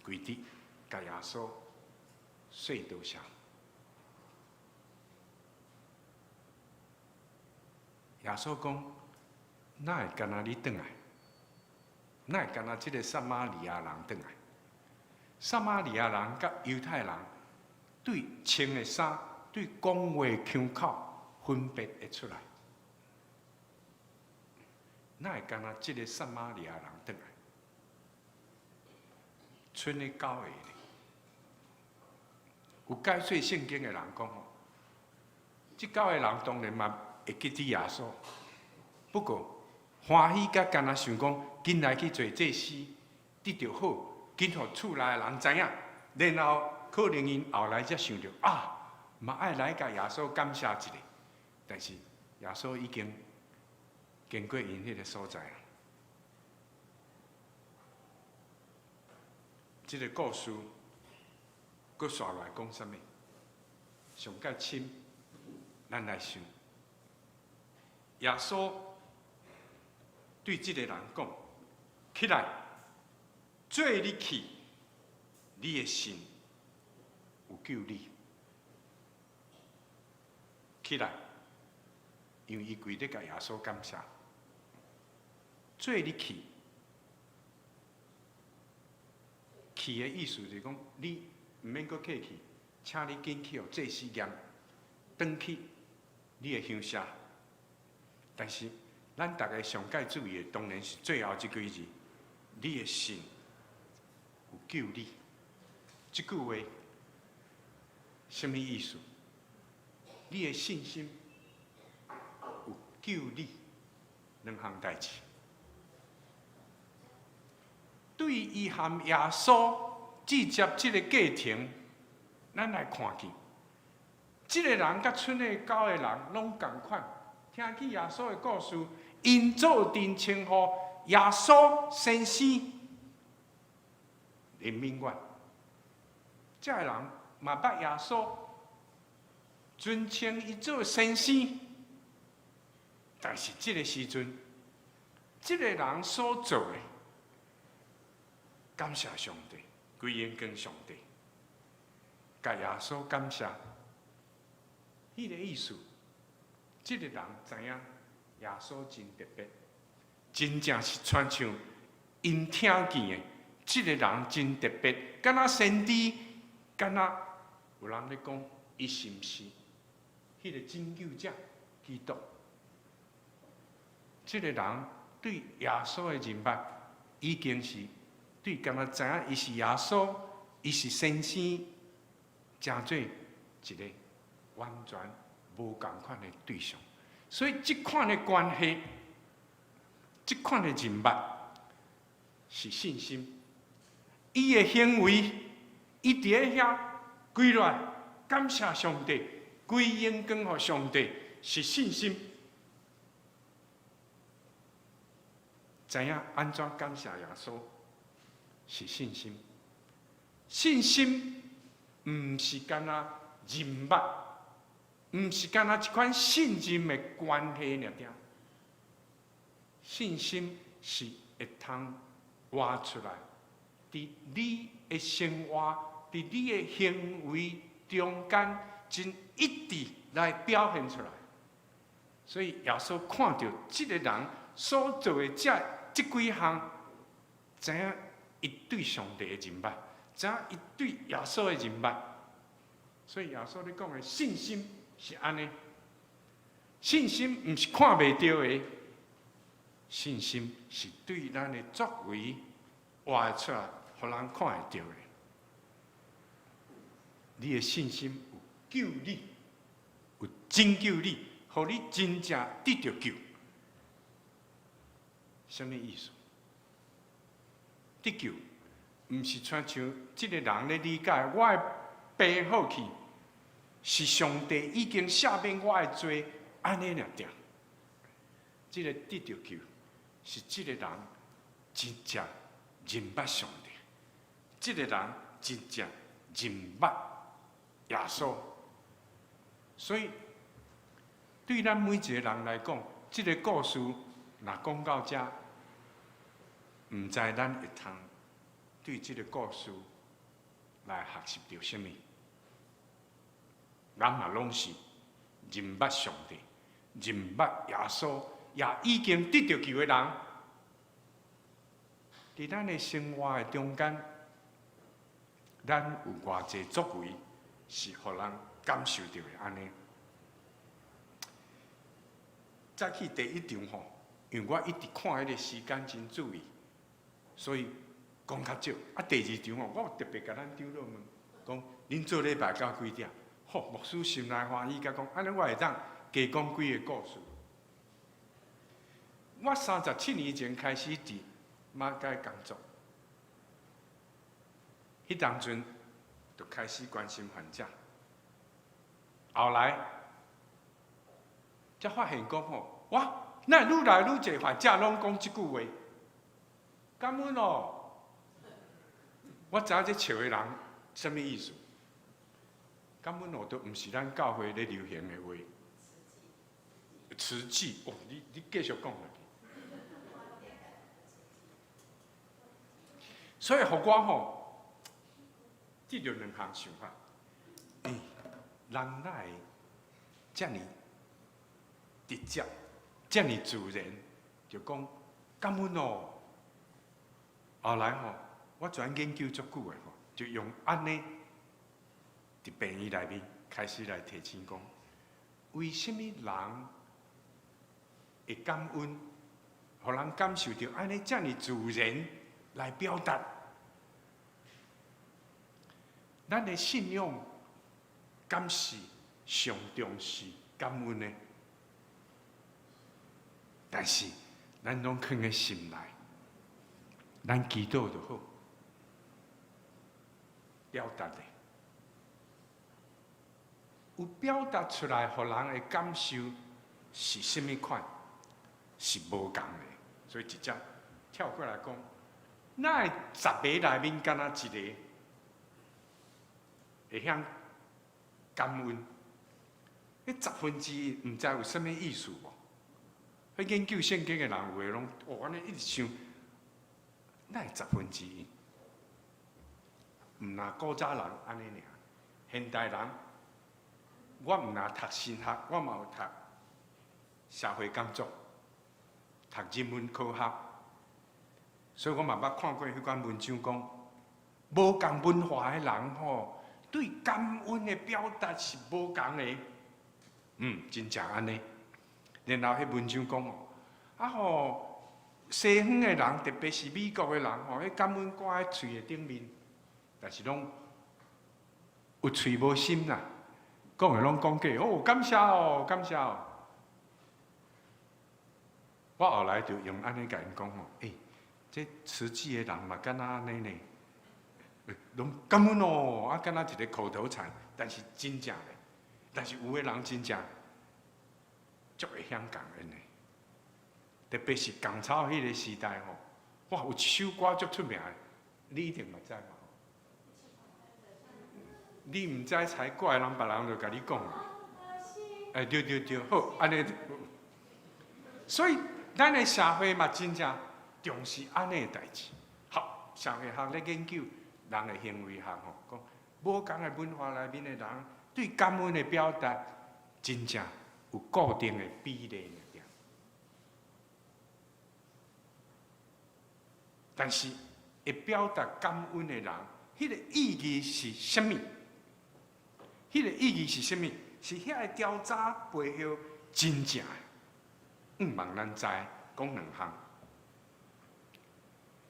跪佇共耶穌說多謝。耶穌講：哪會干焦你轉來？哪會干焦這个撒瑪利亞人轉來？撒瑪利亞人佮猶太人對穿的衫、對講話腔口分別會出來。哪會干焦這个撒瑪利亞人轉來？賰的九个呢？有解說聖經的人講吼，這九個人當然嘛會記得耶穌，不過歡喜甲干焦想講，緊來去做祭司，得著好，緊予厝內的人知影，然後可能𪜶後來才想著啊，嘛愛來共耶穌感謝一下，但是耶穌已經經過𪜶彼個所在。這个故事，閣紲落來講啥物？上蓋深，咱來想，耶穌對這个人講：起來，做你去，你的信有救你。起來，因為伊跪咧共耶穌感謝，做你去。去的意思就是講，你毋免閣客氣，請你緊去予祭司驗，轉去你的鄉社。但是，咱逐家上蓋注意的，當然是最後這幾字：你的信有救你。這句話啥物意思？你的信心有救你，兩項代誌。對伊和耶穌直接這个過程，咱來看見，這个人佮賰的九个人攏仝款。聽起耶穌的故事，𪜶做陣稱呼耶穌先生，憐憫我。這个人嘛捌耶穌，尊稱伊做先生，但是這个時陣，這个人所做的，感謝上帝，歸榮光上帝，共耶穌感謝，彼个意思，這个人知影耶穌真特別，真正是親像𪜶聽見的，這个人真特別，敢若先知，敢若有人咧講，伊是毋是彼个拯救者基督？這个人對耶穌的認捌，已經是對敢若知影伊是耶穌，伊是先生，成做一個完全無仝款的對象。所以這款的關係，這款的認捌是信心。伊的行為，伊佇咧遐跪落來感謝上帝，歸榮光予上帝，是信心。知影按怎感謝耶穌，是信心。信心毋是干焦認捌，毋是干焦一款信任的關係爾爾。信心是會通活出來，佇你的生活，佇你的行為中間，真一致來表現出來。所以耶穌看著這个人所做的這幾項，知影伊對上帝的認捌，知影伊對耶穌的認捌。所以耶穌咧講的信心是按呢，信心毋是看袂著的，信心是對咱的作為活出來，予人看會著的。你的信心有救你，有拯救你，予你真正得著救。啥物意思？得救，毋是親像這个人咧理解，我的病好去，是上帝已經赦免我的罪，按呢爾爾。這个得著救，是這个人真正認捌上帝，這个人真正認捌耶穌。所以，對咱每一个人來講，這个故事若講到遮，毋知咱會通對這个故事來學習著啥物？咱嘛攏是認捌上帝、認捌耶穌，也已經得著救的人，佇咱的生活的中間，咱有偌濟作為是予人感受著的按呢。再去第一場吼，因為我一直看彼个時間真注意，所以講較少。啊，第二場吼，我有特別共咱長老問，講恁做禮拜到幾點？吼，牧師心內歡喜，共講，按呢我會當加講幾个故事。我37年前開始佇馬偕工作，彼當陣就開始關心患者。後來才發現講吼，哇，哪會愈來愈濟患者攏講這句話？感恩哦！我知影這笑的人啥物意思？感恩哦，都毋是咱教會咧流行的話。慈濟哦，你繼續講落去。所以，予我吼，得著兩項想法。欸，人哪會遮爾直接、遮爾自然，就講感恩哦。後來吼，我轉研究足久的吼，就用按呢，佇病院內面開始來提醒講，為啥物人會感恩，予人感受著按呢遮爾自然來表達？咱的信仰敢是上重視感恩的？但是咱攏囥佇心內，咱祈禱就好，表達的有表達出來，予人的感受是啥物款，是無仝的。所以直接跳過來講，哪會十个內面干焦一个會曉感恩？彼十分之一毋知有啥物意思無？彼研究聖經的人有的攏哦，按呢一直想，哪會十分之一？毋若古早人按呢爾，現代人，我毋若讀神學，我嘛有讀社會工作，讀人文科學，所以我嘛捌看過彼款文章講，無仝文化的人吼，對感恩的表達是無仝的。真正按呢。然後彼文章講哦，啊吼，西方的人，特別是美國的人吼，彼感恩掛佇喙的頂面，但是攏有喙無心啦，講的攏講假，哦，感謝哦，感謝哦。我後來就用按呢共𪜶講吼，欸，這慈濟的人嘛，敢若按呢呢，攏感恩哦，啊，敢若一個口頭禪，但是真正的，但是有的人真正足會曉感恩的，特別是港超彼個時代吼，哇，有一首歌足出名的，你一定嘛知嘛？你毋知才怪，人別人就共你講啦。欸，對對對，好，按呢。所以咱的社會嘛，真正重視按呢的代誌。好，社會學咧研究人的行為學吼，講無仝的文化內面的人對感恩的表達，真正有固定的比例爾。但是會表達感恩的人，彼個意義是啥物？彼個意義是啥物？是遐个調查背後真正的。向望咱知講兩項。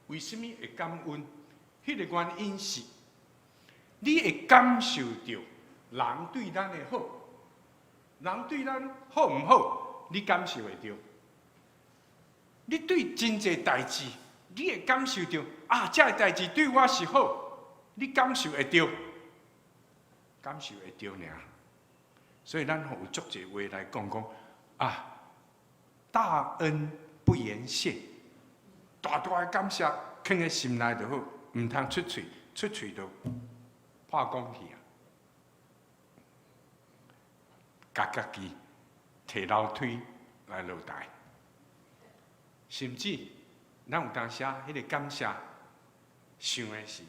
為啥物會感恩？彼個原因是，你會感受著人對咱的好，人對咱好毋好，你感受會著。你對真濟代誌，你會感受著啊，這個代誌對我是好，你感受會著，感受會著爾。所以咱有足濟話來講講啊，大恩不言謝，大大的感謝囥佇心內就好，毋通出喙，出喙就破功去啊！共家己提樓梯來落台，甚至咱有當時彼個感謝想的是，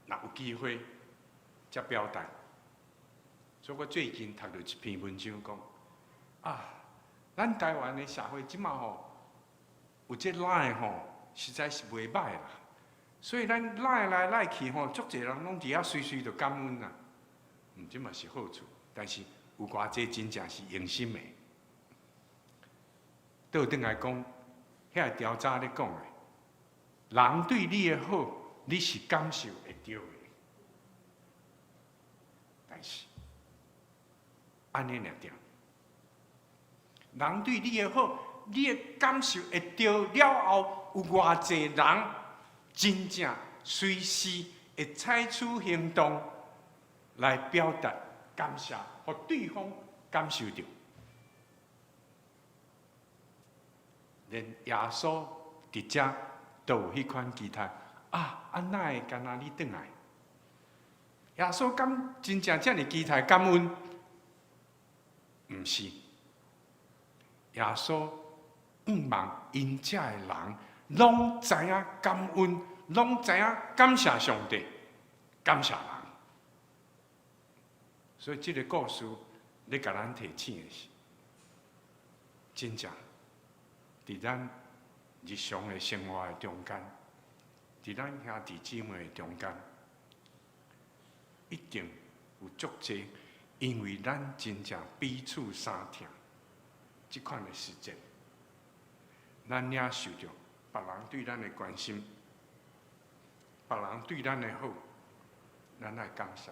若有機會才表達。所以我最近讀著一篇文章講，啊，咱台灣的社會這馬吼，有這 LINE 吼，實在是袂䆀啦。所以咱 LINE 來 LINE 去吼，足濟人攏佇遐隨隨就感恩啦。這嘛是好處，但是有偌濟真正是用心的。倒轉來講，遐個調查咧講的，人對你的好，你是感受會著的。但是，按呢爾點，人對你的好，你會感受會著了後，有偌濟人真正隨時會採取行動來表達感謝，予對方感受著。連耶穌佇遮都有彼款期待啊！啊，哪會敢若你轉來？耶穌敢真正遮爾期待感恩？毋是，耶穌向望𪜶遮的人，攏知影感恩，攏知影感謝上帝，感謝人。所以這个故事，咧共咱提醒的是，真正佇咱日常的生活的中間，佇咱兄弟姊妹的中間，一定有足濟，因為咱真正彼此相疼，這款的實踐，咱領受著別人對咱的關心，別人對咱的好，咱愛感謝。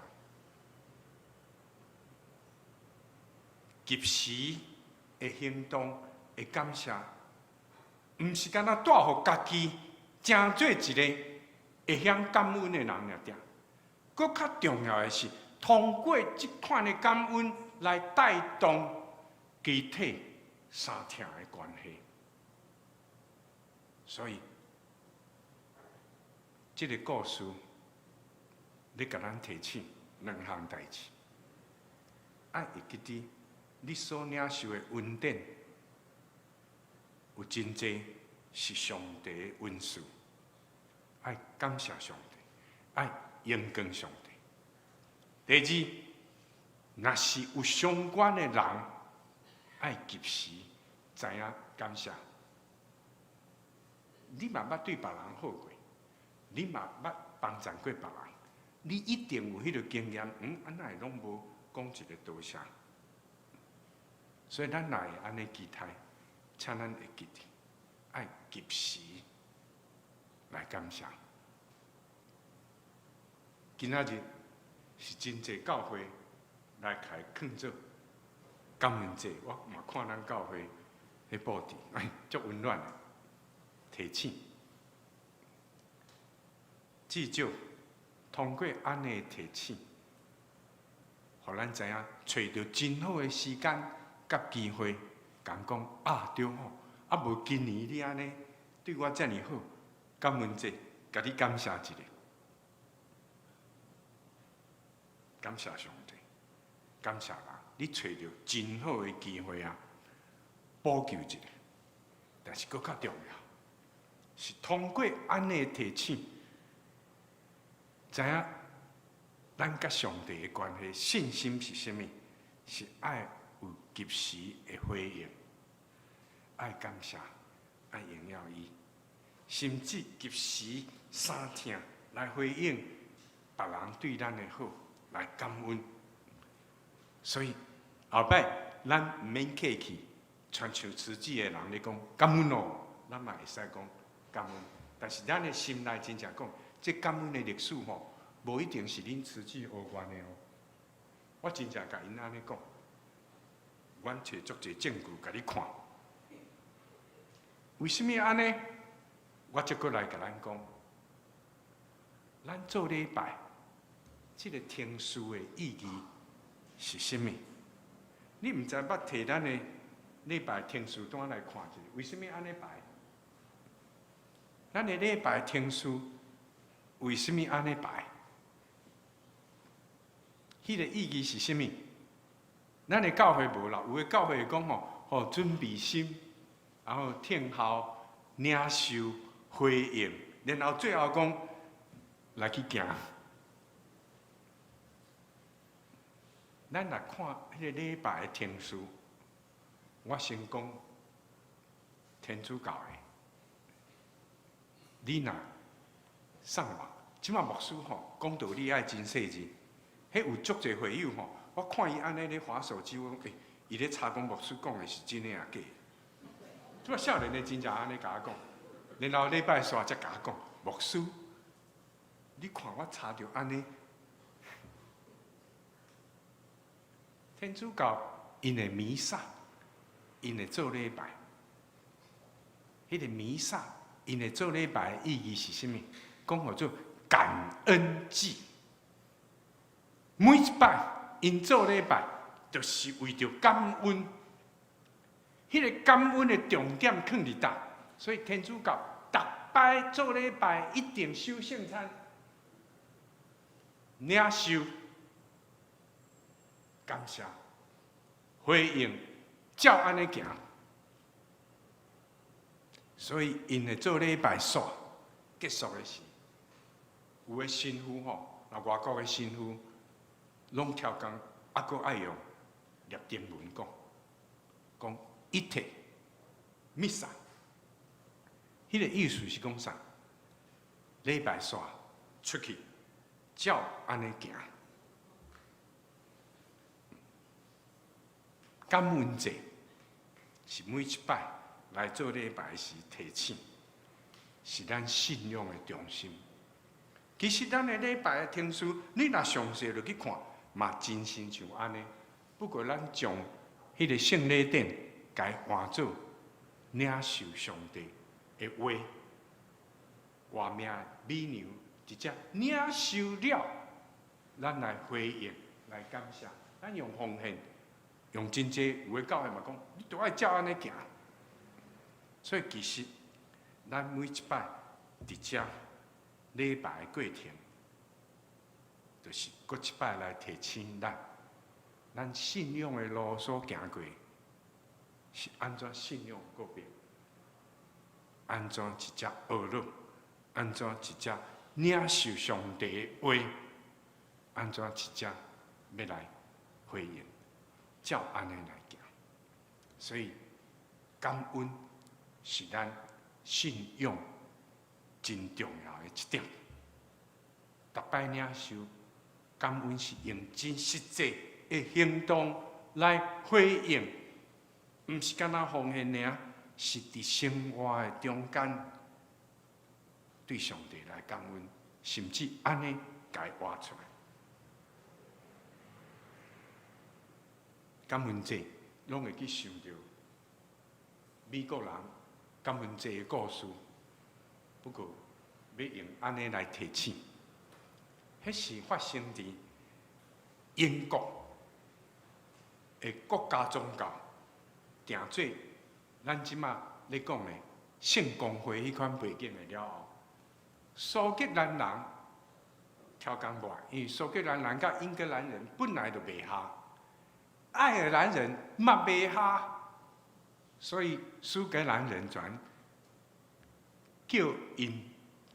及時的行動的感謝，毋是干焦帶予家己成做一个會曉感恩的人爾爾，閣較重要的是，通過這款的感恩來帶動肢體相疼的關係。所以，這个故事，咧共咱提醒兩項代誌，愛會記得你所領受的恩典，有真濟是上帝的恩賜，愛感謝上帝，愛榮光上帝。第二，若是有相關的人，愛及時知影感謝。你嘛捌對別人好過，你嘛捌幫贊過別人，你一定有彼个經驗。啊哪會攏無講一个多謝？所以咱若會按呢期待，請咱會記得，愛及時來感謝。今仔日是真濟教會來開慶祝感恩節，我嘛看咱教會彼布置，哎，足溫暖的，提醒。至少通過按呢提醒，予咱知影揣著真好的時間佮機會，共講啊對吼，啊無今年你按呢對我遮爾好，感恩節，共你感謝一下。感謝上帝，感謝人，你揣著真好的機會啊，補救一下。但是閣較重要，是通過按呢提醒，知影咱佮上帝的關係，信心是啥物？是愛有及時的回應，愛感謝，愛榮耀伊，甚至及時三疼來回應別人對咱的好。來感恩，所以後擺咱毋免客氣，親像慈濟的人咧講感恩哦，咱嘛會使講感恩。但是咱的心內真正講，這感恩的歷史吼，無一定是恁慈濟學院的哦。我真正共𪜶按呢講，阮揣足濟證據共你看。為啥物按呢？我這閣來共咱講，咱做禮拜。這个程序的意義是啥物？你毋知捌提咱的禮拜程序單來看一下，為啥物按呢排？咱的禮拜程序為啥物按呢排？彼个意義是啥物？咱的教會無啦，有的教會會講吼，吼準備心，然後聽候、領受、回應，然後最後講來去行。咱若看彼个禮拜的程序，我先講天主教的，你若上網，這馬牧師吼講道理愛真細緻，彼有足濟會友吼，我看伊按呢咧滑手機，我講欸，伊咧查講牧師講的是真的抑假的？這馬少年的真正按呢共我講，然後禮拜煞才共我講，牧師，你看我查著按呢。天主教𪜶的彌撒，𪜶會做禮拜。彼个彌撒，𪜶會做禮拜的意義是啥物？講號做感恩祭。每一擺𪜶做禮拜，就是為著感恩。彼个感恩的重點囥佇佗？所以天主教逐擺做禮拜一定守聖餐，領受。感謝，回應，照按呢行，所以𪜶會做禮拜煞結束的時，有的神父吼，若外國的神父，攏超工，猶閣愛用拉丁文講，講 Ite missa，彼个意思是講啥？禮拜煞出去，照按呢行。感恩節是每一擺來做禮拜時提醒，是咱信仰的中心。其實咱的禮拜的程序，你若詳細落去看，嘛真親像按呢。不過咱將彼个聖禮典共換做領受上帝的話，活命美牛直接領受了，咱來回應，來感謝，咱用奉獻。用真濟有的教會嘛講，你著愛照按呢行。所以其實，咱每一擺佇遮禮拜的過程，就是閣一擺來提醒咱，咱信仰的路所行過，是按怎信仰告白，按怎一隻學樂，按怎一隻領受上帝的話，按怎一隻欲來回應。照按呢來行，所以感恩是咱信仰真重要的一點。逐擺領受感恩是用真實際的行動來回應，毋是干焦奉獻爾，是佇生活的中間對上帝來感恩，甚至按呢共伊活出來。感恩節攏會去想著美國人感恩節的故事，不過欲用按呢來提醒，彼是發生佇英國的國家宗教，定做咱這馬咧講的聖公會彼款背景的了後，蘇格蘭人超工無，因為蘇格蘭人佮英格蘭人本來就袂合，愛爾蘭人嘛袂合，所以蘇格蘭人轉叫𪜶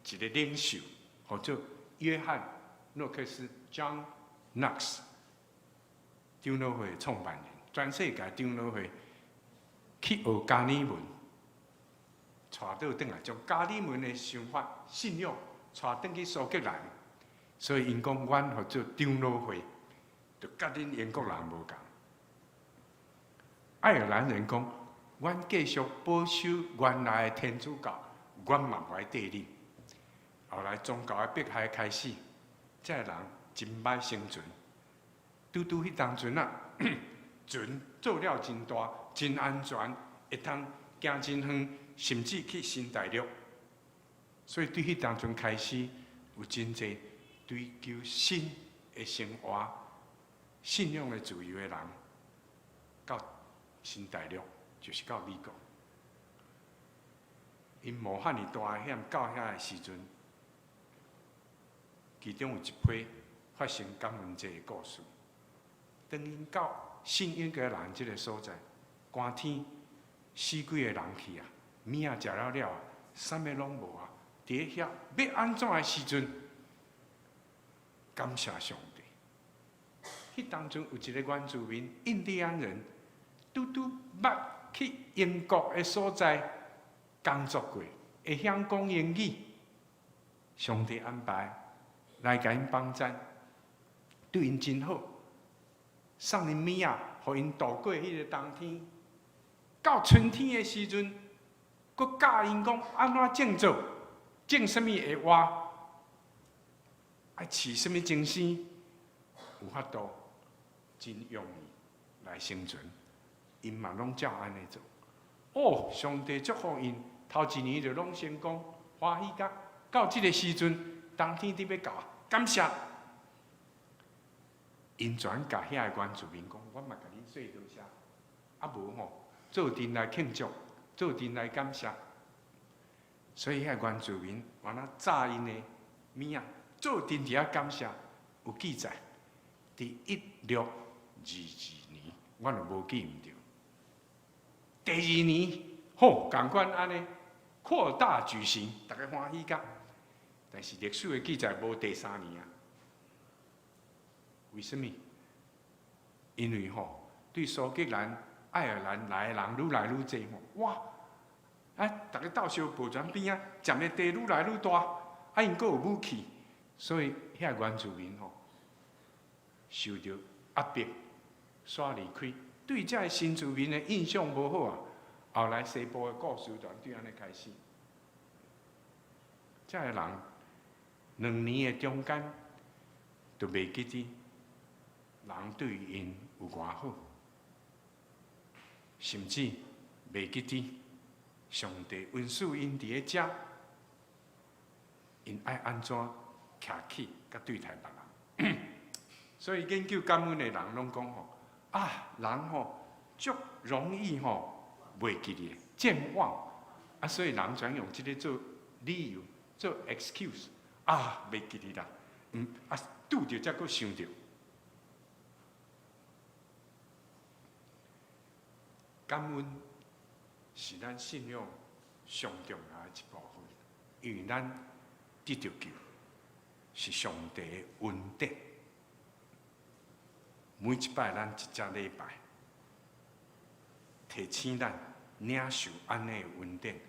一个領袖，號做約翰諾克斯（John Knox），長老會創辦人，全世界長老會去學加爾文，帶倒轉來，將加爾文的想法、信仰帶轉去蘇格蘭，所以𪜶講阮號做長老會，就佮恁英國人無仝。愛爾蘭人講，阮繼續保守原來的天主教，阮嘛無愛綴恁。後來宗教的迫害開始，這个人真歹生存。拄拄彼當陣啊，船做了真大，真安全，會通行真遠，甚至去新大陸。所以對彼當陣開始，有真濟追求新的生活、信仰的自由的人，到新大陸，就是到美國。𪜶冒遐爾大的險到遐的時陣，其中有一批發生感恩節的故事。當𪜶到新英格蘭這个所在，寒天死幾个人去啊，物仔食了了啊，啥物攏無啊。佇遐欲按怎的時陣，感謝上帝。彼當中有一个原住民印第安人，拄拄捌去英國的所在工作過，會曉講英語。上帝安排來共𪜶幫贊，對𪜶真好，送𪜶物仔，予𪜶度過彼个冬天。到春天的時陣，閣教𪜶講按怎種作，種啥物會活，愛飼啥物精生，有法度真容易來生存。𪜶嘛攏照按呢做。哦，上帝祝福𪜶，頭一年就攏成功，歡喜甲到這个時陣，冬天佇欲到，感謝。𪜶轉共遐个原住民講，我嘛共恁說多謝。啊無吼，做陣來慶祝，做陣來感謝。所以遐个原住民，原來炸𪜶的物仔，做陣佇遐感謝，有記載，佇1622年，我就無記毋著。第二年，好，仝款按呢擴大舉行，逐家歡喜甲。但是歷史的記載無第三年啊。為啥物？因為吼，對蘇格蘭、愛爾蘭來的人愈來愈濟吼，哇！啊，逐家鬥相報泉邊仔，佔的地愈來愈大，啊，𪜶閣有武器，所以遐原住民吼受著壓迫，煞離開，對這个新住民的印象無好啊。後來西部的故事就對按呢開始，這个人2年的中間，就袂記得人對𪜶有偌好，甚至袂記得上帝允許𪜶佇咧遮，𪜶愛按怎徛起，佮對待別人。所以研究感恩的人攏講吼，啊，人吼足容易吼袂記得，健忘，啊，所以人專用這个做理由，做 excuse，啊，袂記得啦，啊，拄著才閣想著。感恩是咱信仰上重要的一部分，因為咱得著救，是上帝的恩典。每一擺咱一節禮拜，提提醒咱領受按呢的恩典。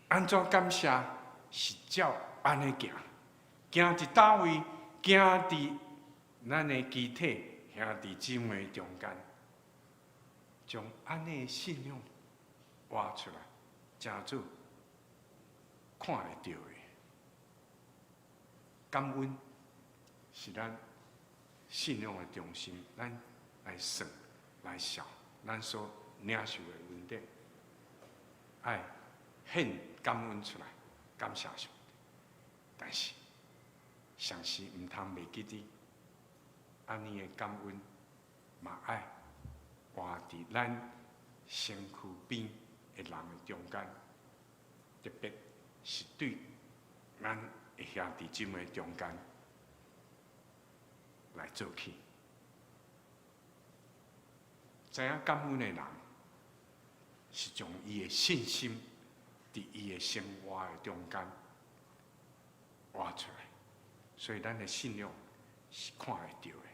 按怎感謝是照按呢行，行佇佗位，行佇咱的肢體兄弟姊妹中間，將按呢的信仰活出來，成做看會著的。感恩是咱信仰的中心，咱來算來數，咱所領受的恩典，愛獻感恩出來，感謝上帝。但是，常時毋通袂記得，按呢的感恩嘛愛活佇咱身軀邊的人的中間，特別是對咱的兄弟姊妹中間來做起。知影感恩的人，是將伊的信心佇伊的生活的中間活出來，所以咱的信仰是看會著的，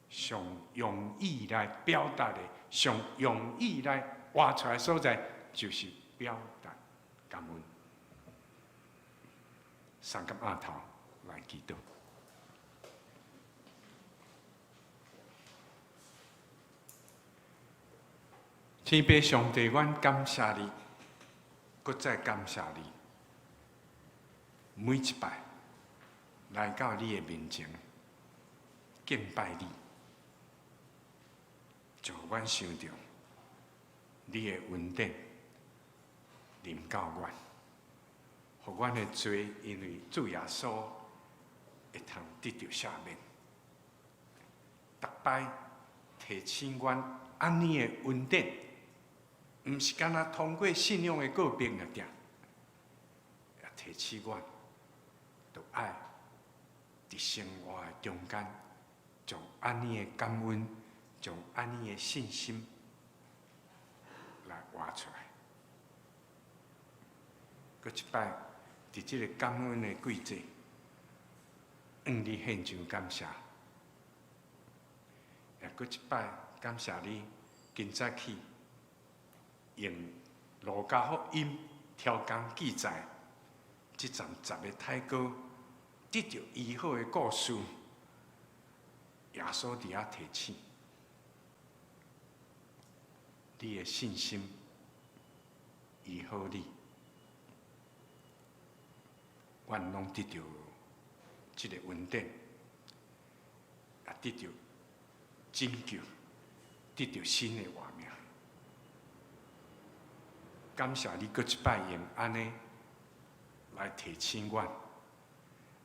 上容易來表達的，上容易來活出來的所在，就是表達感恩。三及額頭來祈禱。天父上帝，阮感謝你，閣再感謝你。每一擺來到你的面前敬拜你，就予阮想著你的恩典臨到阮，予阮的罪因為主耶穌會通得著赦免。逐擺提醒阮按呢的恩典，毋是干焦通過信仰的告白爾爾，也提醒阮，著愛佇生活的中間，將按呢的感恩，將按呢的信心來活出來。閣一擺，佇這个感恩的季節，向你獻上感謝。也閣一擺，感謝你今早起用路加福音超工記載，這站十个太哥得著醫好的故事，耶穌佇遐提醒你的信心醫好你，阮攏得著這个恩典，也得著拯救，得著新的活命。感謝你閣一擺用按呢來提醒阮，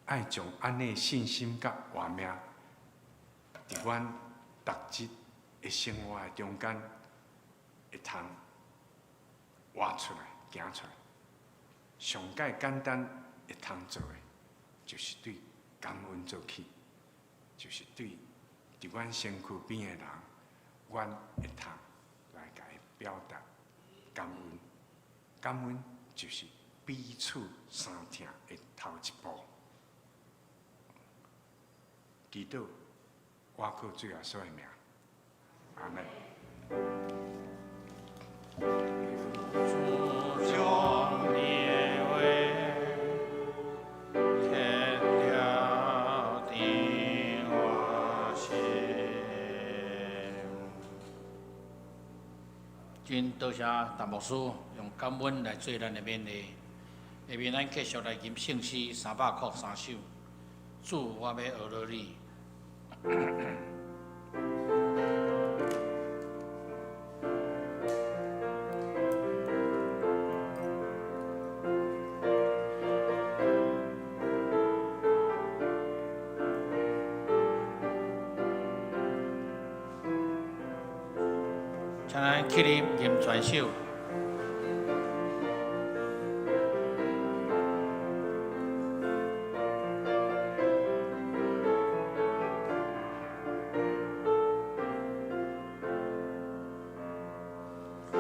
愛將按呢信心佮活命，佇阮逐日的生活的中間，會通活出來、行出來。上蓋簡單會通做的，就是對感恩做起，就是對佇阮身軀邊的人，阮會通來共伊表達感恩。感恩就是彼此相疼的頭一步。祈禱，我靠主耶穌的名，阿們。主將你的話刻牢佇我心。真多謝陳牧師用感恩來做咱的勉勵。下面咱繼續來吟聖詩303首。主，我欲學落你。請咱起立吟全首。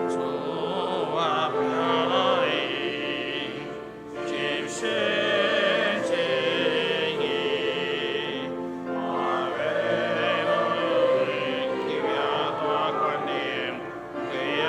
主，我欲學你，盡心盡意，我欲學你，奇妙大權能，榮耀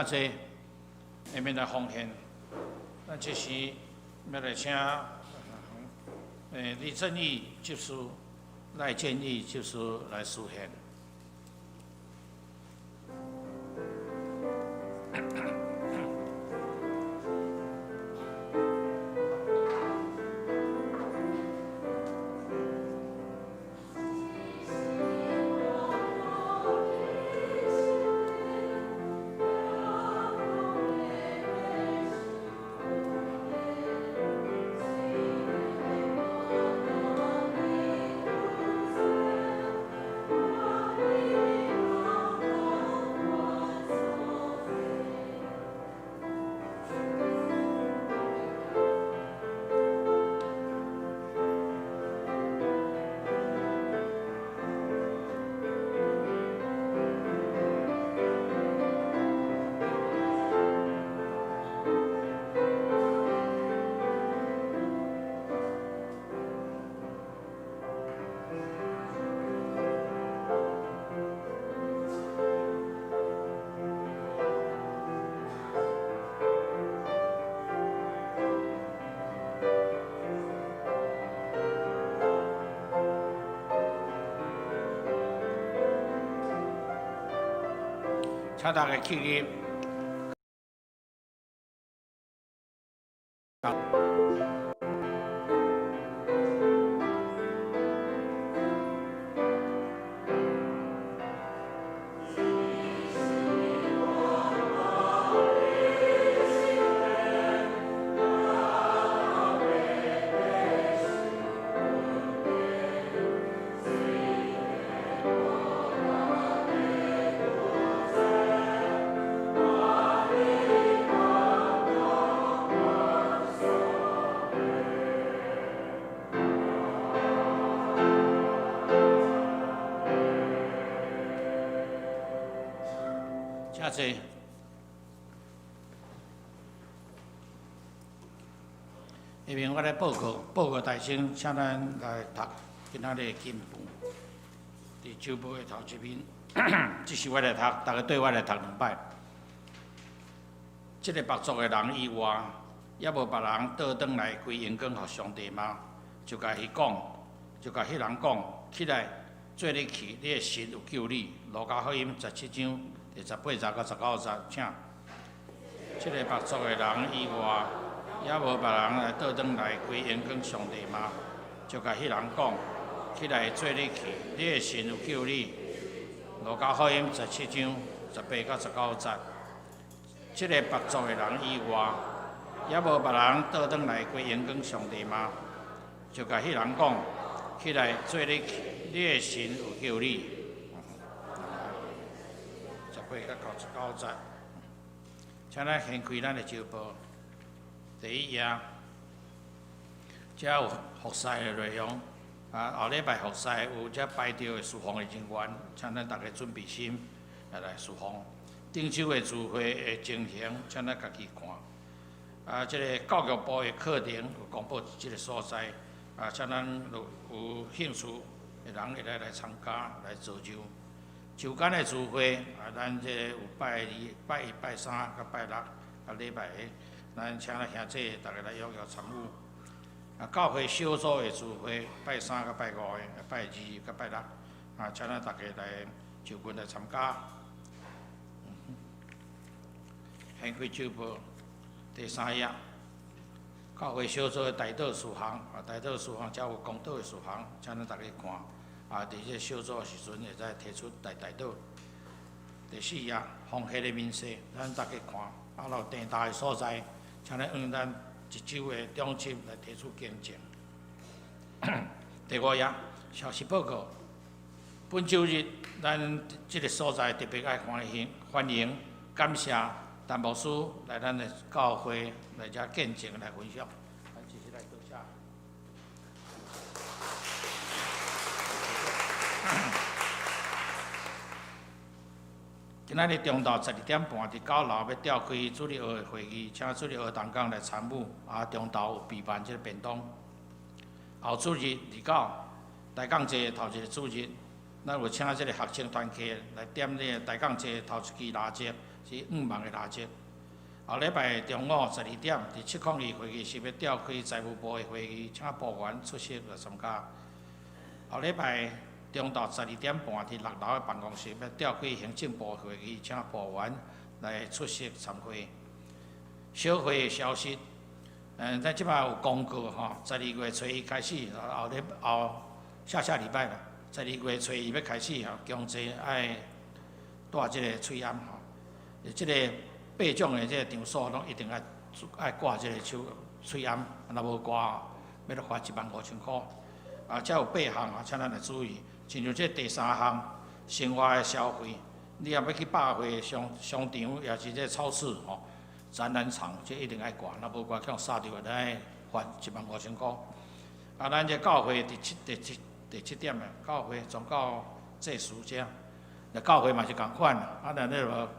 請坐，下面來奉獻。咱這時欲來請李正義執事、賴建義執事來司獻。請大家起立。請坐。下面我來報告，報告大聲，請咱來讀今仔日的經文。佇週報的頭一面，這是我來讀，逐家綴我來讀兩擺。這个別族的人以外，猶無別人倒轉來歸榮光予上帝嗎？就共彼講，就共彼人講，起來，做你去，你的信有救你。路加福音17章第18節到19節，請。這个別族的人以外，猶無別人來倒轉來歸榮光上帝嗎？就共彼人講，起來，做你去，你的信有救你。路加福音17章18到19節，這个別族的人以外，猶無別人倒轉來歸榮光上帝嗎？就共彼人講，起來，做你去，你的信有救你。18到19節，請咱掀開咱的週報，第一頁，遮有服侍的內容。啊，後禮拜服侍有遮排著的侍奉的人員，請咱逐家準備心來侍奉。頂週的聚會的情形，請咱家己看。啊，這个教育部的課程有公布這个所在，啊，請咱有有興趣的人會來來參加來造就。週間的聚會，啊，咱這個有拜二、拜一、拜三、佮拜六、佮禮拜日，咱請咱兄弟逐家來踴躍參與。啊，教會小組的聚會，拜三佮拜五的，拜二佮拜六，啊，請咱逐家來就近來參加。掀開週報第三頁，教會小組的代禱事項，啊，代禱事項遮有公禱的事項，請咱逐家看。啊，佇這小組的時陣，會使提出來代禱。第四頁，奉獻的明細，咱逐家看。啊，有訂單的所在，請咱按咱一周的中心來提出見證。第五頁，消息報告。本週日，咱這个所在特別愛歡迎、歡迎、感謝陳牧師來咱的教會來遮見證來分享。咱繼續來多謝。今仔日中晝12點半，佇九樓欲召開主日學的會議，請主日學同工來參與。啊，中晝有備辦這个便當。後主日29，大港節頭一个主日，咱有請這个學生團契來點這个大港節頭一支蠟燭，是五萬的蠟燭。後禮拜中午12點，佇702會議室欲召開財務部的會議，請部員出席來參加。後禮拜中晝12點半，佇六樓的辦公室欲召開行政部會議，請部員來出席參會。小會的消息，咱這擺有公告吼，十二月初一開始，後禮後下下禮拜啦，十二月初一欲開始吼，強制愛戴這个喙罨吼，這个八種的這个場所攏一定愛愛掛這个手喙罨，若無掛，欲罰15,000箍。啊，遮有八項啊，請咱來注意，親像這第三項生活的消費，你若欲去百貨商商場，抑是這超市吼，展覽場，這一定愛掛，若無掛，予殺著，愛罰15,000箍。啊，咱這教會第七、第七、第七點的教會宗教祭司這，那教會嘛是仝款，啊，若你若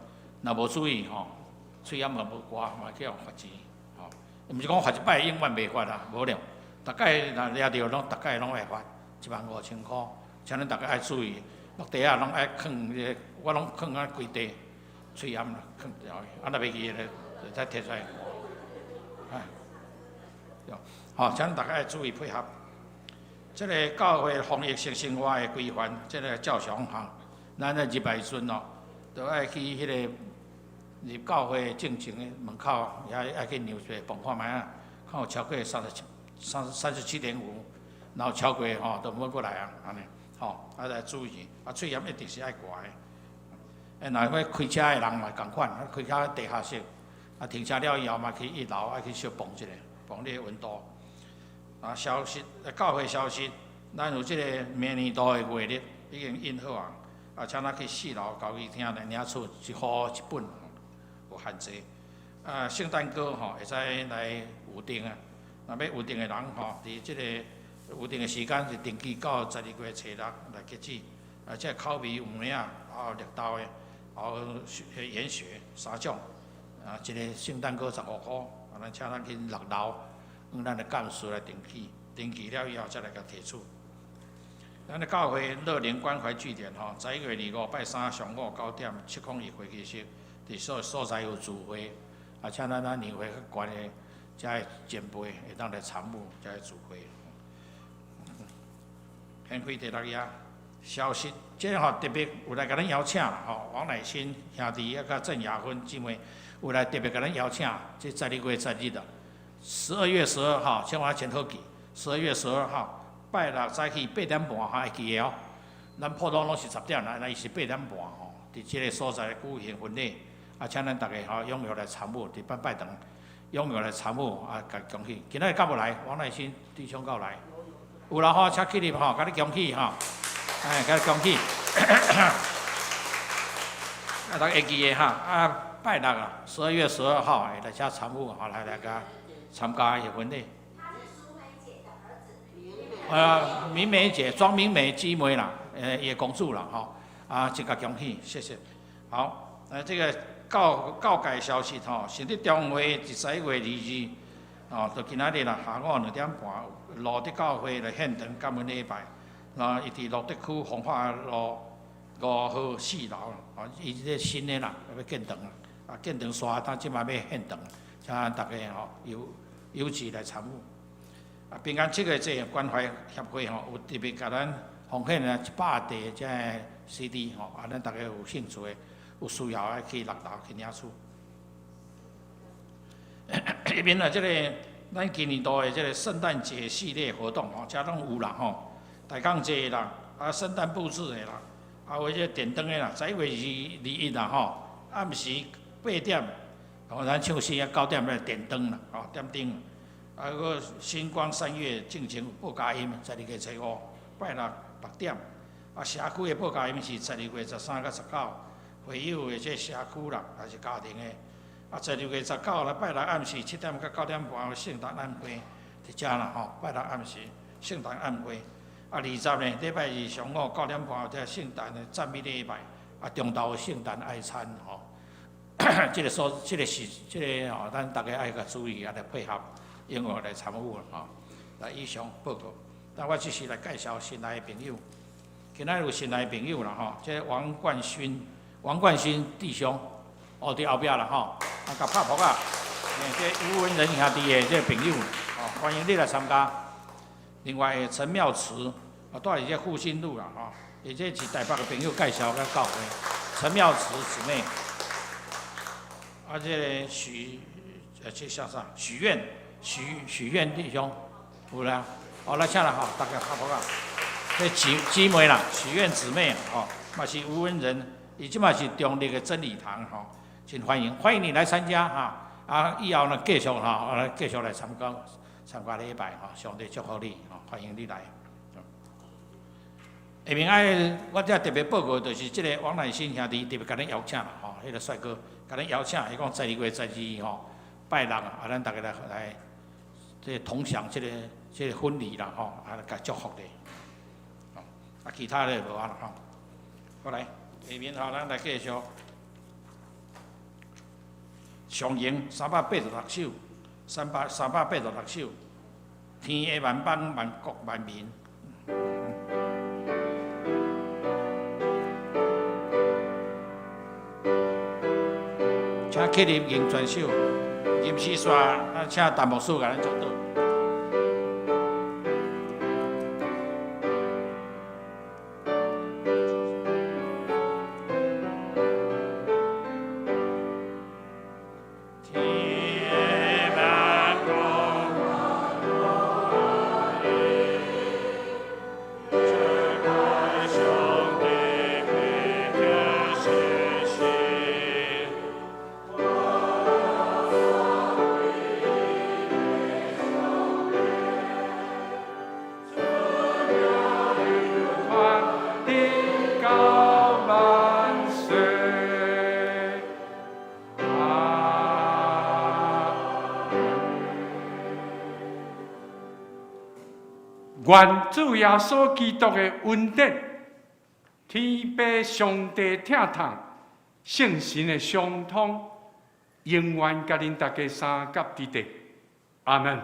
若無注意吼，喙罨嘛無掛，嘛去予罰錢，吼，毋是講罰一擺永遠袂罰啊，無了，逐擺若掠著攏逐擺攏會罰15,000箍，請恁逐家愛注意，落地仔攏愛囥這個，我攏囥啊規地喙罨啦，囥掉去，啊若袂記咧，就再提出來掛，哎，好，請恁逐家愛注意配合。這个教會防疫性生活的規範，這个照常哈，咱咧入來時陣哦，都愛去彼个入教會正前的門口，遐愛去量一下磅看覓仔，看有超過三十七、三37.5，然後超過吼，就毋好閣來啊，按呢，吼，啊來注意，啊喙罨一定是愛掛的。欸，若欲開車的人嘛仝款，啊開車地下室，啊停車了以後嘛去一樓愛去相磅一下，磅你的溫度。啊，消息，教會消息，咱有這个明年度的月曆已經印好啊，啊，請咱去四樓交誼廳來領取一箍一本，有限制。啊，聖誕歌吼會使來預訂啊，若欲預訂的人吼，佇這个預訂的時間是定期到十二月初六來截止。啊，這口味有影，還有綠豆的，還有研學三種。啊，一个聖誕歌15箍，啊，咱請咱去六樓。用咱的幹事來登記，登記了以後才來共提取。咱的教會樂齡關懷據點吼，11月25拜三上午9點，701會議室，佇所所在有聚會，啊，請咱咱年歲較懸的遮的前輩會當來參與遮个聚會。獻開第六頁，消息，這个吼特別有來共咱邀請吼，王乃馨兄弟抑佮鄭雅芬姊妹有來特別共咱邀請，這十二月十日啊。12月12號，千萬真好記。十二月十二號，拜六早起8點半，哈會記得哦。咱普通攏是10點來，咱伊是八點半吼，佇這个所在舉行婚禮，啊，請咱逐家吼踴躍來參與，佇拜拜堂踴躍來參與，啊，共恭喜。今仔日敢無來？王乃馨弟兄敢有來？有啦吼，請起立吼，共你恭喜吼，哎，共你恭喜。啊，逐家會記得哈，啊，拜六啊，十二月十二號會來遮參與，吼，來來共參加伊婚禮。明美姐，莊明美姊妹啦，伊的公主啦，吼，啊，真共恭喜，謝謝。好，這个教教界消息吼，聖德中會佇11月22，哦，就今仔日啦，下午2點半，路德教會來獻堂感恩禮拜，然後伊佇路德區紅化路5號4樓，哦，伊這個新的啦，欲建堂啊，建堂煞，但這擺欲獻堂，請逐家吼有有志來參與。啊，平安七月這個關懷協會吼，有特別共咱奉獻了100塊這个 CD 吼，啊，咱逐家有興趣的、有需要的去六樓去領取。一邊啊，這个咱今年度的這个聖誕節系列活動吼，遮攏有啦吼，大港節啦，啊，聖誕佈置的啦，啊，有這個點燈的啦，11月21啦吼，暗時8點，吼，咱唱詩啊9點來點燈啦，吼，點燈。啊，閣新光三越進前有報佳音，十二月初五拜六6點。啊，社區的報佳音是十二月13佮19，會友的這社區啦，抑是家庭的。啊，十二月十九啦，拜六暗時7點到9點半有聖誕晚會，佇遮啦吼，拜六暗時聖誕晚會。啊，20呢，禮拜二上午9點半有這聖誕的讚美禮拜，啊，中晝有聖誕愛餐吼。這个所，這个是，這个吼，咱逐家愛共注意，啊來配合。踴躍來參與吼，來以上報告。但我只是來介紹新來的朋友。今仔有新來的朋友啦吼，這王冠勳，王冠勳弟兄，哦，佇後壁啦吼，啊，共拍噗仔，這吳文仁兄弟的這個朋友，哦，歡迎你來參加。另外，陳妙慈，啊，住佇這復興路啦，吼，伊這是台北的朋友介紹佮教會，陳妙慈姊妹。啊，這個許，這叫啥？許願，許許願弟兄，有啦，哦，來請來吼，大家拍噗仔。這姊姊妹啦，許願姊妹，吼，嘛是吳文仁，伊這馬是中壢的真理堂，吼，真歡迎，歡迎你來參加哈。啊，以後呢繼續吼，啊，繼續來參加參加禮拜吼，上帝祝福你，吼，歡迎你來。下面愛我遮特別報告，就是這個王乃新兄弟特別共恁邀請啦，吼，彼個帥哥共恁邀請，伊講12月12吼，拜六啊，咱逐家來來，這個同享這個這個婚禮啦，吼，啊，共祝福咧。啊，其他的無啊啦，吼。好來，下面吼，咱來繼續。上行386首，386首，天的萬邦萬國萬民。請起立吟全首，吟詩煞，啊，請陳牧師共咱祝禱。願主耶穌基督的恩典、天父上帝疼痛、聖神的相通，永遠佮恁大家相佮佇底。阿門。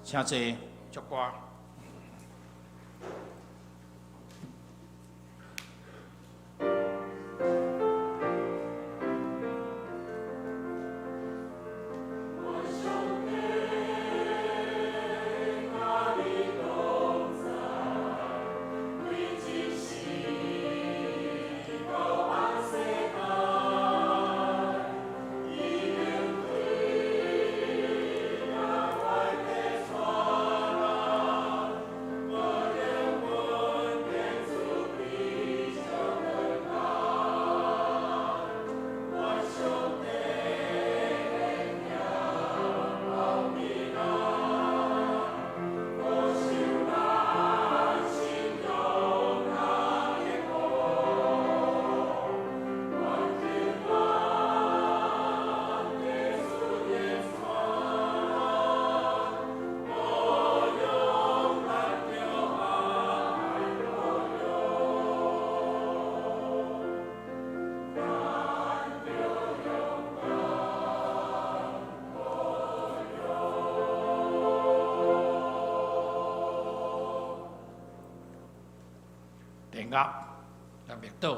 請坐，祝歌。電樂來默禱。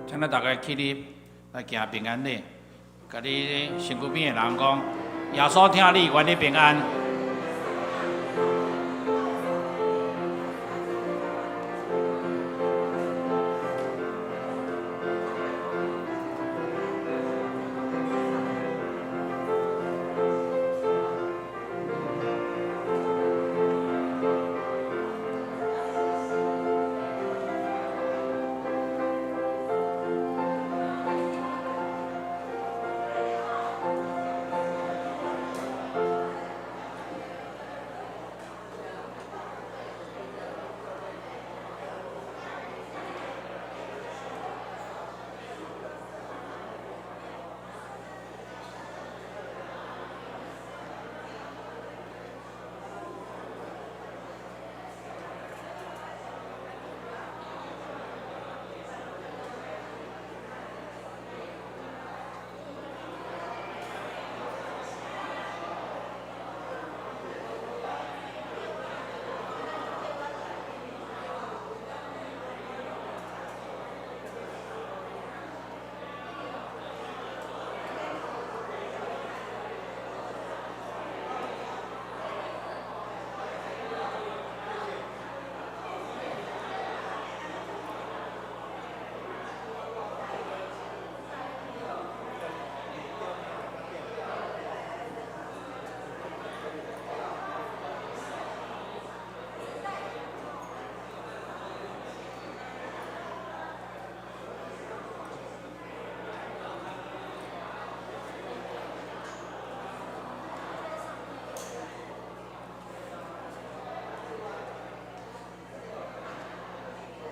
請咱逐家起立來行平安禮。共你身軀邊的人講，耶穌疼你，願你平安。